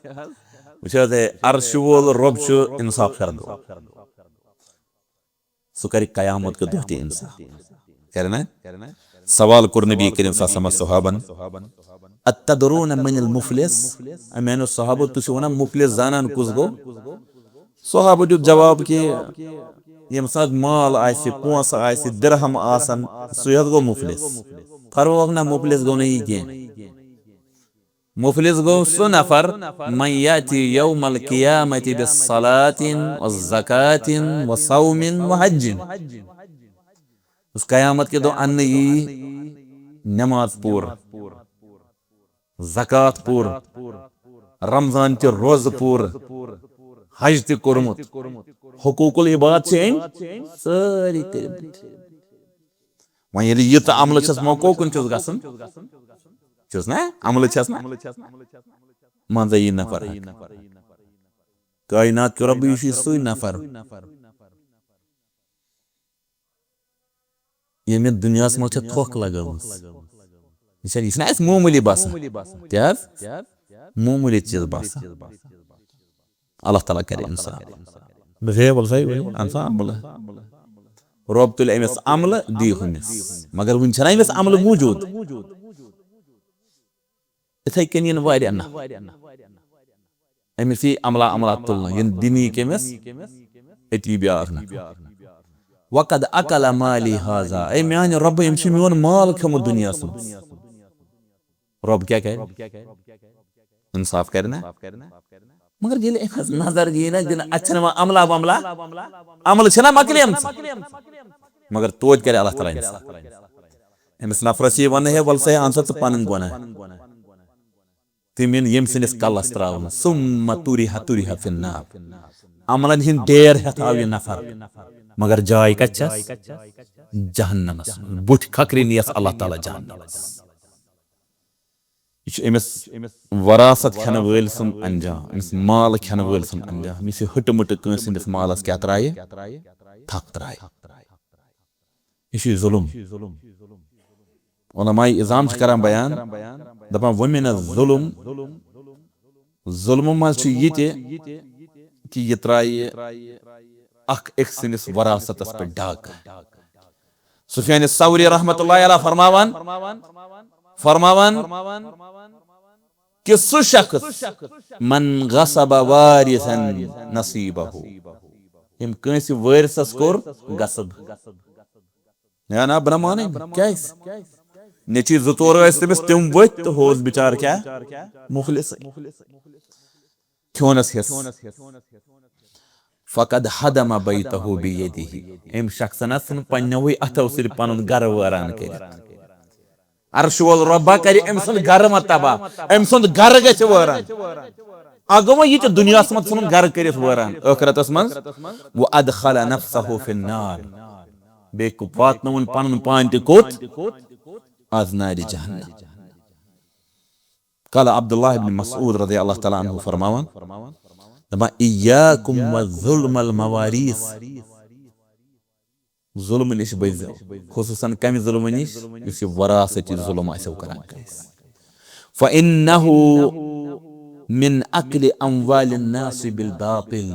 وٕچھ حظ، ہے، عرشہِ وول رۄب چھُ انصاف کرن وول۔ سُہ کرِ قیامت کہِ دۄہ تہِ انصاف۔ کرِ نا؟ سوال کوٚر نبی کریم صلی اللہ علیہ وسلم صحابن، "اتدرون من المفلس؟" اے میانیو صحابو، تُہۍ چھِو ونان مفلس زانان کُس گوٚو؟ صحابو دیُت جواب کہِ ییٚمہِ ساتہٕ مال آسہِ، پونٛسہٕ آسہِ، درہم آسن، سُے حظ گوٚو مفلس۔ فرمووُکھ نہ، مفلس گوٚو نہٕ یہِ کینٛہہ۔ مفلس گوٚو سُہ نفر، "من یأتی یوم القیامة بصلاة و زکاة و صوم و حج۔" یُس قیامت کہِ دۄہ اننہٕ یی نماز پوٗرٕ، زکوٰۃ پوٗرٕ، رمضان تہِ روزٕ پوٗرٕ، حج تہِ کوٚرمُت، حقوق العباد چھِ أمۍ سٲری کٔرمٕتۍ۔ وۄنۍ ییٚلہِ یہِ تہٕ عملہٕ چھَس، وۄنۍ کوکُن چھُس گژھُن؟ چھُس نا؟ عملہٕ چھَس نا؟ منٛزَے یہِ نفر حق۔ کائنات کیو رۄبہٕ، یہِ چھُ سُے نفر۔ ییٚمہِ دُنیاہَس منٛز چھےٚ تھۄکھ لگٲومٕژ۔ یہِ چھےٚ، یہِ چھِنہ اَسہِ معموٗلی باسان۔ کیٛاہ حظ؟ معموٗلی چیٖز باسان۔ اللہ تعالیٰ کرِ انصاف۔ دوٚپُس، "ہے، وَلہٕ سا، یہِ اَن سا عملہٕ۔" رۄب تُلہِ أمِس عملہٕ، دی ہُمِس۔ مگر وُنہِ چھَنہ أمِس عملہٕ موٗجوٗد۔ یِتھَے کٔنۍ یِن واریاہ نفر۔ أمِس یی عملہ عملہ تُلنہٕ، یِن دِنی کٔمِس؟ أتی بیٛاکھ نفر۔ "وقد اکل مالی ہذا"، اے میانہِ رۄبہٕ، أمۍ چھُ میون مال کھیوٚمُت دُنیاہَس منٛز۔ رۄب کیٛاہ کرِ؟ انصاف کرِ نا؟ مگر ییٚلہِ أمِس نظر یی نا دِنہٕ، اَتہِ چھَنہٕ وۄنۍ عملہ وملہ، عملہٕ چھَنہ مۄکلیمژٕ؟ مگر توتہِ کرِ اللہ تعالیٰ انصاف۔ أمِس نفرس یی وننہٕ، "ہے، وَلہٕ سا، ہے، اَن سا ژٕ پنٕنۍ گۄناہ۔" تٔمۍ یِن ییٚمۍ سٕنٛدِس کلس تراونہٕ۔ ثم طرح طرح فی النار۔ عملن ہٕنٛدۍ ڈیر ہٮ۪تھ آو یہِ نفر۔ مگر جاے کتہِ چھس؟ جہنمس۔ بُتھِ کھکرِ نِیس اللہ تعالیٰ جہنمس۔ یہِ چھُ أمِس وراثت کھٮ۪نہٕ وٲلۍ سُنٛد انجام، أمِس مال کھٮ۪نہٕ وٲلۍ سُنٛد انجام۔ یُس یہِ ہٕٹہٕ مٕٹہٕ کٲنٛسہِ ہٕنٛدِس مالس کیٛاہ ترایہِ؟ تھپھ ترایہِ۔ یہِ چھُ ظُلُم۔ علماء عظام چھِ کران بیان، دپان، "وَمِنَ الظُّلُم"، ظُلمہٕ منٛز چھُ یہِ تہِ کہِ یہِ ترایہِ اکھ أکۍ سٕنٛدِس وراثتس پٮ۪ٹھ ڈاکہٕ۔ سفیان ثوری رحمتہ اللہ علیہ فرماوان، فرماوان، کہ سُہ شخص، من غصب وارثا نصیبہ، ییٚمۍ کٲنٛسہِ وٲرثس کوٚر غصب۔ یا نا، بہٕ نہ مانٕے نہٕ۔ کیٛازِ؟ نیٚچی زٕ ژور ٲسۍ تٔمِس، تِم ؤتھۍ تہٕ ہُہ اوس بِچارٕ کیٛاہ؟ مُفلِسٕے۔ کھیونس حصہٕ۔ فقد ہدم بیتہ بیدہ۔ أمۍ شخصن ژھُن پننیوٕے اتھو سۭتۍ پنُن گرٕ وٲران کٔرِتھ۔ عرش وول رۄبا کرِ أمۍ سُنٛد گرٕ ما تباہ، أمۍ سُنٛد گرٕ گژھِ وٲران۔ اکھ گوٚو وۄنۍ یہِ تہِ دُنیاہس منٛز ژھُنُن گرٕ کٔرِتھ وٲران، ٲخرتس منٛز، وادخل نفسہ فی النار، بیٚیہِ واتنووُن پنُن پان تہِ کوٚت؟ از نارِ جہنم۔ قال عبداللہ ابن مسعود رضی اللہ تعالیٰ عنہ فرماوان، دپان، "ایاکم و ظلم المواریث"، ظلم نِش بٔچزیو، خصوصاً کمہِ ظلم نِش؟ یُس یہِ وراثتی ظلم آسیو کران کٲنٛسہِ۔ فإنہ من اکل اموال الناس بالباطل،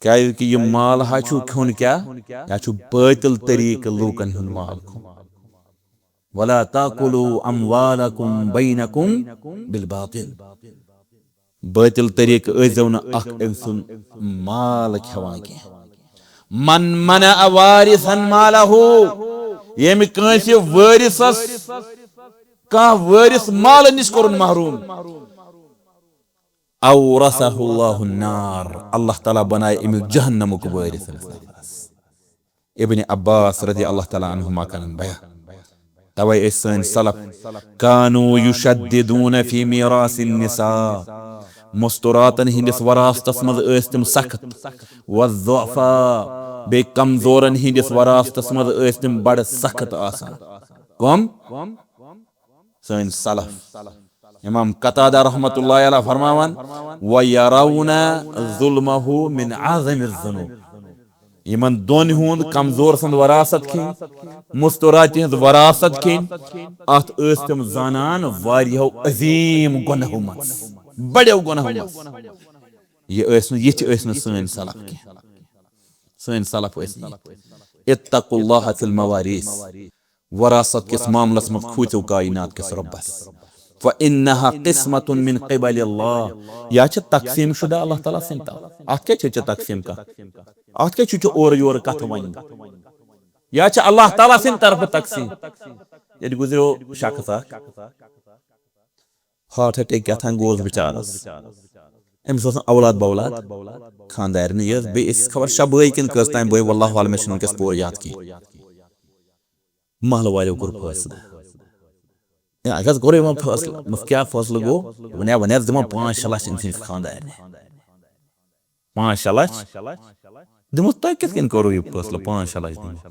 کیازِ کہِ یہِ مال ہا چھُ کھیوٚن کیٛاہ؟ یہِ ہا چھُ بٲطِل طریٖقہٕ لوٗکن ہُنٛد مال کھیوٚن۔ ولا تاکلوا اموالکم بینکم بالباطل۔ بٲطِل طریٖقہٕ ٲسۍزیو نہٕ اکھ أکۍ سُنٛد مال کھٮ۪وان کینٛہہ۔ من منع وارثا مالہ، ییٚمہِ کٲنٛسہِ وٲرِثس، کانٛہہ وٲرِث مالہٕ نِش کوٚرُن محروٗم، اورثہ اللہ النار، اللہ تعالیٰ بنایہِ أمِس جہنمُک وٲرِث۔ ابن عباس رضی اللہ تعالیٰ عنہما کرن بیان۔ توے ٲسۍ سٲنۍ سلف کانوا یشددون فی میراث النساء، مستوراتن ہٕنٛدِس وراثتس منٛز ٲسۍ تِم سخت، والضعفاء، بیٚیہِ کمزورن ہٕنٛدِس وراثتس منٛز ٲسۍ تِم بڑٕ سخت آسان۔ کم؟ سٲنۍ سلف۔ امام قتادہ رحمتہ اللہ علیہ فرماوان، ویرون ظلمہ من اعظم الذنوب۔ یِمن دۄن ہُنٛد، کمزور سٕنٛز وراثت کھیٚنۍ، مستوراتہِ ہٕنٛز وراثت کھیٚنۍ، اتھ ٲسۍ تِم زانان واریاہو عظیم گۄناہو منٛز، بڑیو گۄناہو منٛز۔ یہِ ٲسۍ نہٕ، یِتھۍ ٲسۍ نہٕ سٲنۍ سلف کینٛہہ۔ سٲنۍ سلف ٲسۍ نہٕ یِتھۍ۔ اتقوا اللہ فی المواریث، وراثت کِس معاملس منٛز کھوٗژِو کائنات کِس رۄبس۔ فإنها قسمة من قبل اللہ، یا چھِ تقسیم شدہ اللہ تعالیٰ سٕنٛدِ طرفہٕ۔ اتھ کیٛاہ چھِ ژےٚ تقسیم کتھ؟ اتھ کیٛاہ چھُ ژےٚ اورٕ یورٕ کتھٕ ونہِ؟ یا چھِ اللہ تعالیٰ سٕنٛدِ طرفہٕ تقسیم؟ ییٚتہِ گُزریو شخص اکھ، ہارٹ اٹیک کیٛاہ تام گوس بِچارس۔ أمِس اوس نہٕ اولاد بولاد، خاندارنہِ یٲژ، بیٚیہِ ٲسِس خبر شےٚ بٲے کِنہٕ کٔژ تام بٲے، واللہ عالم، مےٚ چھُنہٕ وٕنکیٚس پوٗرٕ یاد کِہیٖنۍ۔ محلہٕ والیو کوٚر فٲصلہٕ۔ ہے، اَسہِ حظ کوٚر یِمن فٲصلہٕ۔ دوٚپمَس، کیٛاہ فٲصلہٕ گوٚو؟ دوٚپُن، ہے، وۄنۍ حظ دِمو پانٛژھ شےٚ لَچھ أمۍ سٕنٛدِس خانٛدارنہِ۔ پانٛژھ شےٚ لَچھ؟ دوٚپمَس، تۄہہِ کِتھ کٔنۍ کوٚروٕ یہِ فٲصلہٕ پانٛژھ شےٚ لَچھ دِنُک؟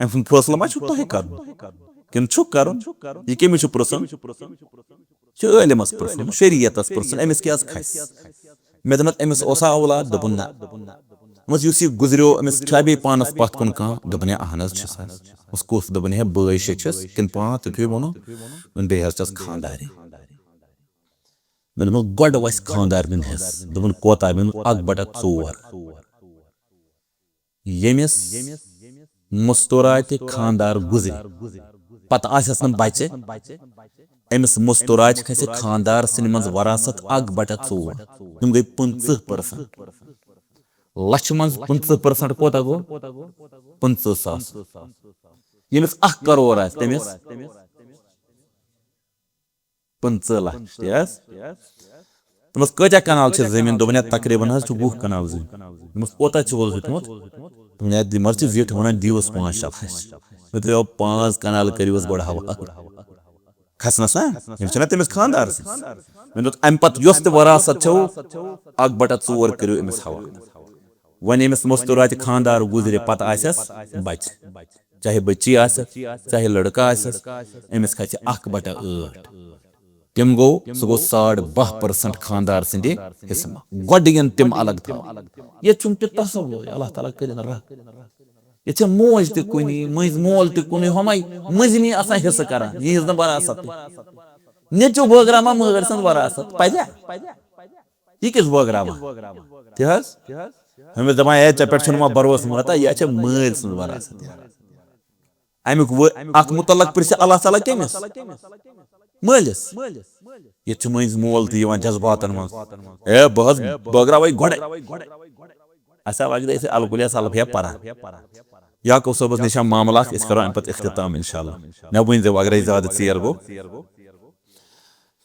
أمۍ سُنٛد فٲصلہٕ ما چھُو تۄہہِ کَرُن؟ کِنہٕ چھُکھ کَرُن؟ یہِ کٔمِس چھُ پرٛژھُن؟ چھُ عٲلمَس پرٛژھُن، شریعتَس پرٛژھُن، أمِس کیٛاہ حظ کھسہِ؟ مےٚ دوٚپمَکھ، أمِس اوسا اولاد؟ دوٚپُن، نہ۔ دوٚپمَس، یُس یہِ گُزریو، أمِس چھا بیٚیہِ پانَس پَتھ کُن کانٛہہ؟ دوٚپُن، ہے، اَہَن حظ چھِس حظ۔ اوس کُس؟ دوٚپُن، ہے، بٲے شےٚ چھِس، کِنہٕ پانٛژھ، تِتھُے ووٚنُن۔ دوٚپُن، بیٚیہِ حظ چھَس خانٛدارِنۍ۔ مےٚ دوٚپمَس، گۄڈٕ وَسہِ خانٛدارنہِ ہٕنٛز حِصہٕ۔ دوٚپُن، کوتاہ؟ مےٚ دوٚپمَس، اَکھ بَٹہٕ ژور۔ ییٚمِس مستوراتہِ خانٛدار گُزرِ، پتہٕ آسٮ۪س نہٕ بچہِ، أمِس مستوراتہِ کھسہِ خانٛدار سٕنٛدِ منٛز وراثت اَکھ بٹہ ژور۔ یِم گٔے پٕنٛژٕہ percent۔ لچھِ منٛز پٕنٛژٕہ percent کوتاہ گوٚو؟ پٕنٛژٕہ ساس۔ ییٚمِس اَکھ کرور آسہِ، تٔمِس پٕنٛژٕہ لچھ، تی حظ؟ دوٚپمَس، کۭتیٛاہ کنال چھِ زٔمیٖن؟ دوٚپُن، ہے، تقریٖباً حظ چھُ وُہ کنال زٔمیٖن۔ دوٚپمَس، کوتاہ چھُ حظ ہیوٚتمُت؟ دوٚپُن، ہے، یِم حظ چھِ زِٹھۍ وَنان، دِیِو حظ پانٛژھ شےٚ لَچھ۔ مےٚ دوٚپ، پانٛژھ کنال کٔرِو حظ گۄڈٕ حوالہٕ۔ کھسنَس، ہا؟ یِم چھِنہ تٔمِس خانٛدار سٕنٛز۔ مےٚ دوٚپ، اَمہِ پَتہٕ یۄس تہِ وراثت چھَو، اَکھ بٹہ ژور کٔرِو أمِس حوالہٕ۔ وۄنۍ ییٚمِس مستوراتہِ خانٛدار گُزرِ، پَتہٕ آسٮ۪س بَچہِ۔ چاہے بچی آسٮ۪س، چاہے لڑکہٕ آسٮ۪س، أمِس کھسہِ اَکھ بٹہ ٲٹھ۔ تِم گوٚو، سُہ گوٚو ساڑ باہ percent خانٛدار سٕنٛدِ حصہٕ منٛز۔ گۄڈٕ یِن تِم الگ تھاونہٕ۔ ییٚتہِ چھُنہٕ تہِ تصور، اللہ تعالیٰ کٔرِن رحم۔ ییٚتہِ چھےٚ موج تہِ کُنی، مٔنٛزۍ مول تہِ کُنی، ہُمے مٔنٛزِمی آسان حصہٕ کران، یِہِنٛز نہٕ وراثت۔ نیٚچوٗ بٲگراوان مٲلۍ سٕنٛز وراثت، پَزیٛا؟ یہِ کِس بٲگراوان؟ تہِ حظ؟ ہُمِس دَپان، ہے، ژےٚ پٮ۪ٹھ چھُنہٕ وۄنۍ بروسہٕ واتان، یہِ چھےٚ مٲلۍ سٕنٛز وراثت۔ اَمیُک وۄنۍ اَکھ مُتعلق پرٛژھِ اللہ تعالیٰ کٔمِس؟ مٲلِس۔ ییٚتہِ چھُ مٔنٛزۍ مول تہِ یِوان جذباتن منٛز۔ ہے، بہٕ حظ بٲگراوَے گۄڈَے۔ اَسہِ آو اَکہِ دۄہ أسۍ الکُلیا سلفیا پَران۔ یعقوب صٲبَس نِش آو معاملہٕ اَکھ، أسۍ کَرو اَمہِ پَتہٕ اختتام اِنشاءاللہ۔ مےٚ ؤنۍ زِ اگرَے زیادٕ ژیر گوٚو۔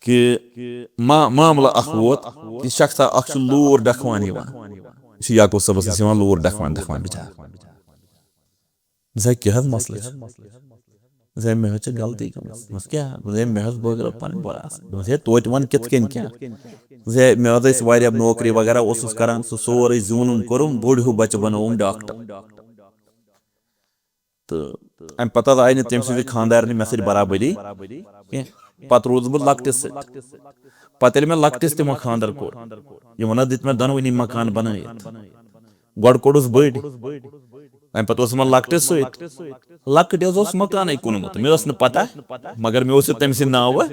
کہِ ما-، معاملہٕ اکھ ووت، یہِ شخصا اکھ چھُ لوٗر ڈکھوان یِوان۔ یہِ چھُ یعقوب صٲبَس نِش یِوان لوٗر ڈکھوان، ڈکھوان بِچار۔ زِ کیٛاہ حظ مسلہٕ چھُ؟ زِ مےٚ حظ چھِ غلطی گٔمٕژ۔ دوٚپمَس، کیٛاہ؟ زِ مےٚ حظ بٲگرٲو پَنٕنۍ وراثت۔ دوٚپمَس، ہے، توتہِ وَن کِتھ کٔنۍ کیٛاہ؟ زِ مےٚ حظ ٲسۍ واریاہ نوکری وغیرہ اوسُس کران، سُہ سورُے زیوٗنُم کوٚرُم، بوٚڑ ہیوٗ بَچہٕ بَنووُم ڈاکٹر۔ تہٕ اَمہِ پتہٕ حظ آیہِ نہٕ تٔمۍ سٕنٛزِ خانٛدارنہِ مےٚ سۭتۍ برابری کینٛہہ۔ پتہٕ روٗدُس بہٕ لۄکٹِس سۭتۍ۔ پتہٕ ییٚلہِ مےٚ لۄکٹِس تہِ وۄنۍ خانٛدر کوٚر، یِمن حظ دِتۍ مےٚ دۄنوٕنی مکان بنٲیِتھ۔ گۄڈٕ کوٚڑُس بٔڑۍ، اَمہِ پتہٕ اوسُس وۄنۍ لۄکٹِس سۭتۍ۔ لۄکٕٹۍ حظ اوس مکانٕے کُنمُت، مےٚ ٲس نہٕ پتہ، مگر مےٚ اوس یہِ تٔمۍ سٕنٛدِ ناوٕ۔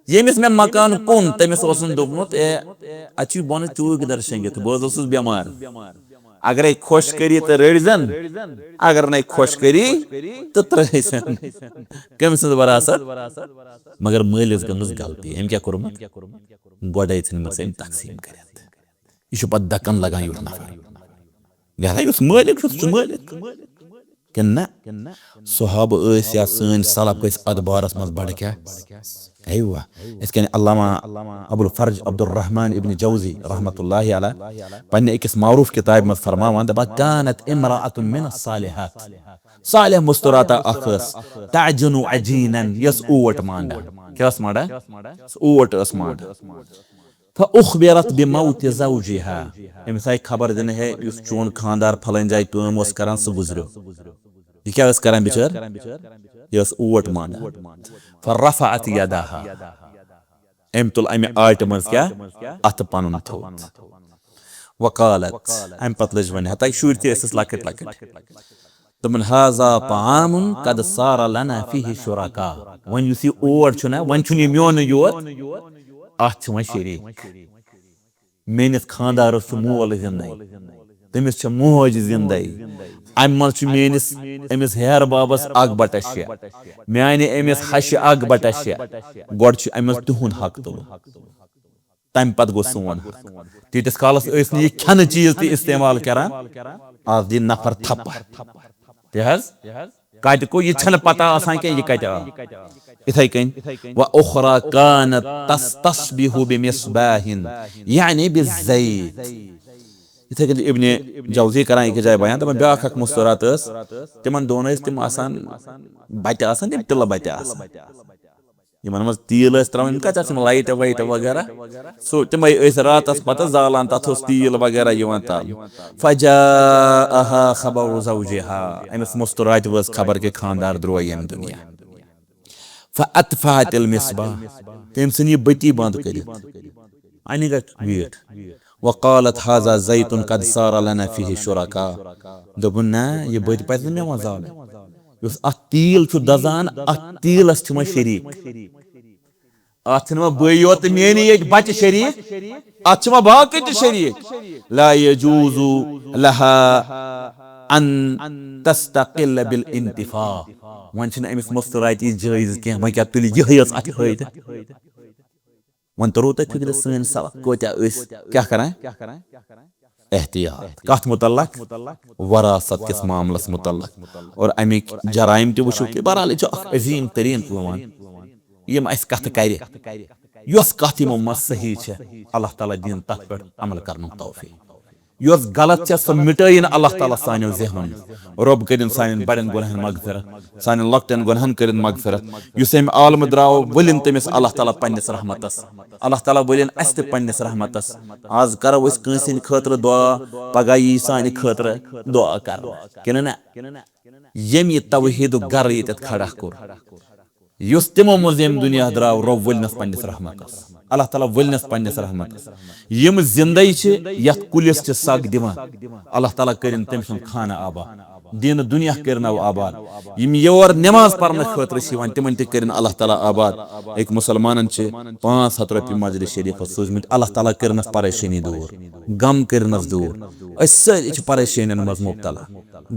ییٚمِس مےٚ مکان کُن، تٔمِس اوسُن دوٚپمُت، اے، اَتہِ چھُے بۄنہٕ چوٗکۍ در شۄنٛگِتھ، بہٕ حظ اوسُس بٮ۪مار۔ اگرے خۄش کٔری تہٕ رٔٹۍ زٮ۪ن، اگر نے خۄش کٔری تہٕ ترٛٲے زٮ۪ن۔ کٔمۍ سٕنٛز وراثت؟ مگر مٲلِس گٔمٕژ غلطی۔ أمۍ کیٛاہ کوٚرمُت؟ گۄڈَے ژھٕنمٕژ أمۍ تقسیٖم کٔرِتھ۔ یہِ چھُ پتہٕ دکن لگان یُتھ نفر۔ لہذا یُس مٲلِک چھُ، سُہ چھُ مٲلِک۔ کِنہٕ نہ؟ صحابہٕ ٲسۍ یا سٲنۍ سلف ٲسۍ اتھ بارس منٛز بڑٕ کیٛاہ؟ ایوہ، یِتھ کٔنۍ علامہ ابو الفرج عبدالرحمن ابن جوزی رحمۃ اللہ علیہ پننہِ أکِس معروف کتابہِ منٛز فرماوان، دپان، "کانت امرأة من الصالحات"، صالح مستوراتہ اکھ ٲس، "تعجن عجینا"، یۄس اوٹ مانڈان۔ کیٛاہ ٲس مانڈان؟ سۄ اوٹ ٲس مانڈان۔ "فأخبرت بموت زوجها"، أمِس آیہِ خبر دِنہٕ، "ہے، یُس چون خاندار پھلٲنۍ جایہِ کٲم اوس کران، سُہ گُزریو۔" یہِ کیٛاہ ٲس کران بِچٲر؟ یہِ ٲس اوٹ مانڈان۔ "فرفعت یداها"، أمۍ تُل امہِ آٹہِ منٛز کیٛاہ؟ اتھٕ پنُن تھوٚد۔ "وقالت"، امہِ پتہٕ لٔج وۄنۍ، ہتا شُرۍ تہِ ٲسِس لۄکٕٹۍ لۄکٕٹۍ۔ دوٚپُن، "هذا طعام قد صار لنا فيه شركاء"، وۄنۍ یُس یہِ اوٹ چھُنہ، وۄنۍ چھُنہٕ یہِ میونُے یوت، اتھ چھِ وۄنۍ شریٖک۔ میٲنِس خاندارس چھُ مول زندے، تٔمِس چھِ موج زندے، امہِ منٛز چھُ میٲنِس، أمِس ہیہر بابس اکھ بٹہ شےٚ، میانہِ أمِس ہشہِ اکھ بٹہ شےٚ۔ گۄڈٕ چھُ أمِس تِہُنٛد حق تُلُن، تمہِ پتہٕ گوٚو سون حق۔ تیٖتِس کالس ٲسۍ نہٕ یہِ کھٮ۪نہٕ چیٖز تہِ استعمال کران، آز دِن نفر تھپھ۔ تہِ حظ، کتہِ کو، یہِ چھنہٕ پتہ آسان کینٛہہ، یہِ کتہِ آو۔ یِتھے کٔنۍ، "وأخرى كانت تستصبح بمصباح"، یعنی بزیت۔ یِتھے کٔنۍ چھُ ابن جوزی کران أکِس جایہِ بیان، دپان، بیٛاکھ اکھ مستورات ٲس، تِمن دۄن ٲسۍ تِم آسان، بتہِ آسان، تِم تِلہٕ بتہِ آسان۔ یِمن منٛز تیٖل ٲسۍ ترٛاوان، یِم کتہِ آسہٕ یِم لایٹہٕ وایٹہٕ وغیرہ؟ سُہ، تِمے ٲسۍ راتس پتہٕ زالان، تتھ اوس تیٖل وغیرہ یِوان ترٛاونہٕ۔ "فجاءها خبر زوجها"، أمِس مستوراتہِ وٲژ خبر کہِ خاندار درٛاو ییٚمہِ دُنیا۔ "فأطفأت المصباح"، تٔمۍ ژھٕنۍ یہِ بتی بنٛد کٔرِتھ۔ انہِ گٹھ ویٹھ۔ "وقالت هذا زيت قد صار لنا فيه شركاء"، دوٚپُن، "نہ، یہِ بٔتۍ پزِ نہٕ مےٚ وۄنۍ زالٕنۍ۔ یُس اتھ تیٖل چھُ دزان، اتھ تیٖلس چھِ وۄنۍ شریٖک۔ اتھ چھِنہٕ وۄنۍ بٕے یوت تہٕ میٲنی ییٚتہِ بچہِ شریٖک، اتھ چھِ وۄنۍ باقٕے تہِ شریٖک۔ لا يجوز لها ان تستقل بالانتفاع"۔ وۄنۍ چھِنہٕ أمِس مستوراتہِ یہِ جٲیز کینٛہہ، وۄنۍ کیٛاہ تُلہِ یِہوٚے یٲژ اتھِ فٲیدٕ۔ وۄنۍ توٚرو تۄہہِ فِکرِ سٲنۍ سبق کۭتیٛاہ ٲسۍ کیٛاہ کران؟ احتیاط۔ کتھ متعلق؟ وراثت کِس معاملس متعلق۔ اور امِکۍ جرائم تہِ وٕچھو کہِ بہرحال یہِ چھُ اکھ عظیٖم تریٖن عنوان۔ یِم اسہِ کتھٕ کرِ، یۄس کتھ یِمو منٛز صحیح چھےٚ، اللہ تعالیٰ دِیِن تتھ پٮ۪ٹھ عمل کرنُک توفیق۔ یۄس غلط چھےٚ، سۄ مِٹٲیِن اللہ تعالیٰ سانیو ذہنو منٛز۔ رۄب کٔرِن سانٮ۪ن بڑٮ۪ن گۄناہن مغفرت، سانٮ۪ن لۄکٹٮ۪ن گۄناہن کٔرِن مغفرت۔ یُس امہِ عالمہٕ درٛاو، ؤلِن تٔمِس اللہ تعالیٰ پننِس رحمتس۔ اللہ تعالیٰ ؤلِن اسہِ تہِ پننِس رحمتس۔ آز کرو أسۍ کٲنٛسہِ ہٕنٛدِ خٲطرٕ دعا، پگاہ یی سانہِ خٲطرٕ دعا کرنہٕ۔ کِنہٕ نہ؟ ییٚمۍ یہِ توحیٖدُک گرٕ ییٚتٮ۪تھ کھڑا کوٚر، یُس تِمو منٛز ییٚمہِ دُنیا درٛاو، رۄب ؤلنس پننِس رحمتس۔ اللہ تعالیٰ ؤلنس پننِس رحمتس۔ یِم زندے چھِ، یتھ کُلِس چھِ سگ دِوان، اللہ تعالیٰ کٔرِن تٔمۍ سُنٛد خانہٕ آباد، دیٖنہٕ دُنیا کٔرنو آباد۔ یِم یور نماز پرنہٕ خٲطرٕ چھِ یِوان، تِمن تہِ کٔرِن اللہ تعالیٰ آباد۔ أکۍ مُسلمانن چھِ پانٛژھ ہتھ رۄپیہِ مسجد شریفس سوٗزمٕتۍ، اللہ تعالیٰ کٔرنس پریشٲنی دوٗر، غم کٔرنس دوٗر۔ أسۍ سٲری چھِ پریشٲنین منٛز مبتلا۔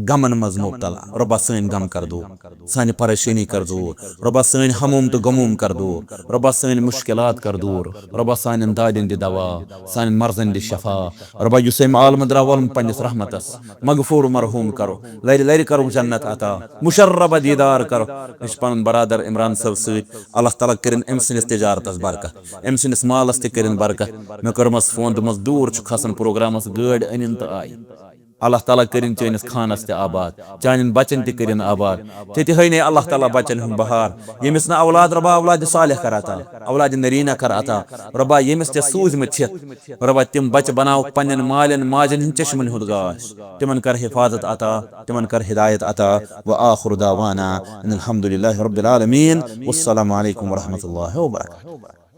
غمن منٛز مبتلا۔ رۄبا سٲنۍ غم کر دوٗر، سانہِ پریشٲنی کر دوٗر۔ رۄبا سٲنۍ ہموم تہٕ غموم کر دوٗر۔ رۄبا سٲنۍ مُشکلات کر دوٗر۔ رۄبا سانٮ۪ن دادٮ۪ن دِ دوا، سانٮ۪ن مرضن دِ شفا۔ رۄبا یُس أمۍ عالمہٕ درٛاو، وَلُن پننِس رحمتس، مغفور مرحوم کرو، لرِ لرِ کرو جنت عطا، مشربہ دیدار کرو۔ أسۍ چھِ پنُن برادر عمران صٲب سۭتۍ، اللہ تعالیٰ کٔرِن أمۍ سٕنٛدِس تجارتس برکت، أمۍ سٕنٛدِس مالس تہِ کٔرِن برکت۔ مےٚ کوٚرمس فون، دوٚپمس، "دوٗر چھُکھ کھسان پروگرامس، گٲڑۍ أنِن تہٕ آیہِ۔" اللہ تعالیٰ کٔرِن چٲنِس خانس تہِ آباد، چانٮ۪ن بچن تہِ کٔرِن آباد۔ ژےٚ تہِ ہٲینَے اللہ تعالیٰ بچن ہُنٛد بہار۔ ییٚمِس نہٕ اولاد، رۄبا اولاد صالح کر عطا، اولاد نریٖنا کر عطا۔ رۄبا ییٚمِس ژےٚ سوٗزمٕتۍ چھِتھ، رۄبا تِم بچہٕ بناوکھ پننٮ۪ن مالٮ۪ن ماجن ہٕنٛدۍ چشمن ہُنٛد گاش۔ تِمن کر حفاظت عطا، تِمن کر ہدایت عطا۔ وآخر دعوانا ان الحمد للہ رب العالمین۔ والسلام علیکم ورحمۃ اللہ وبرکاتہ۔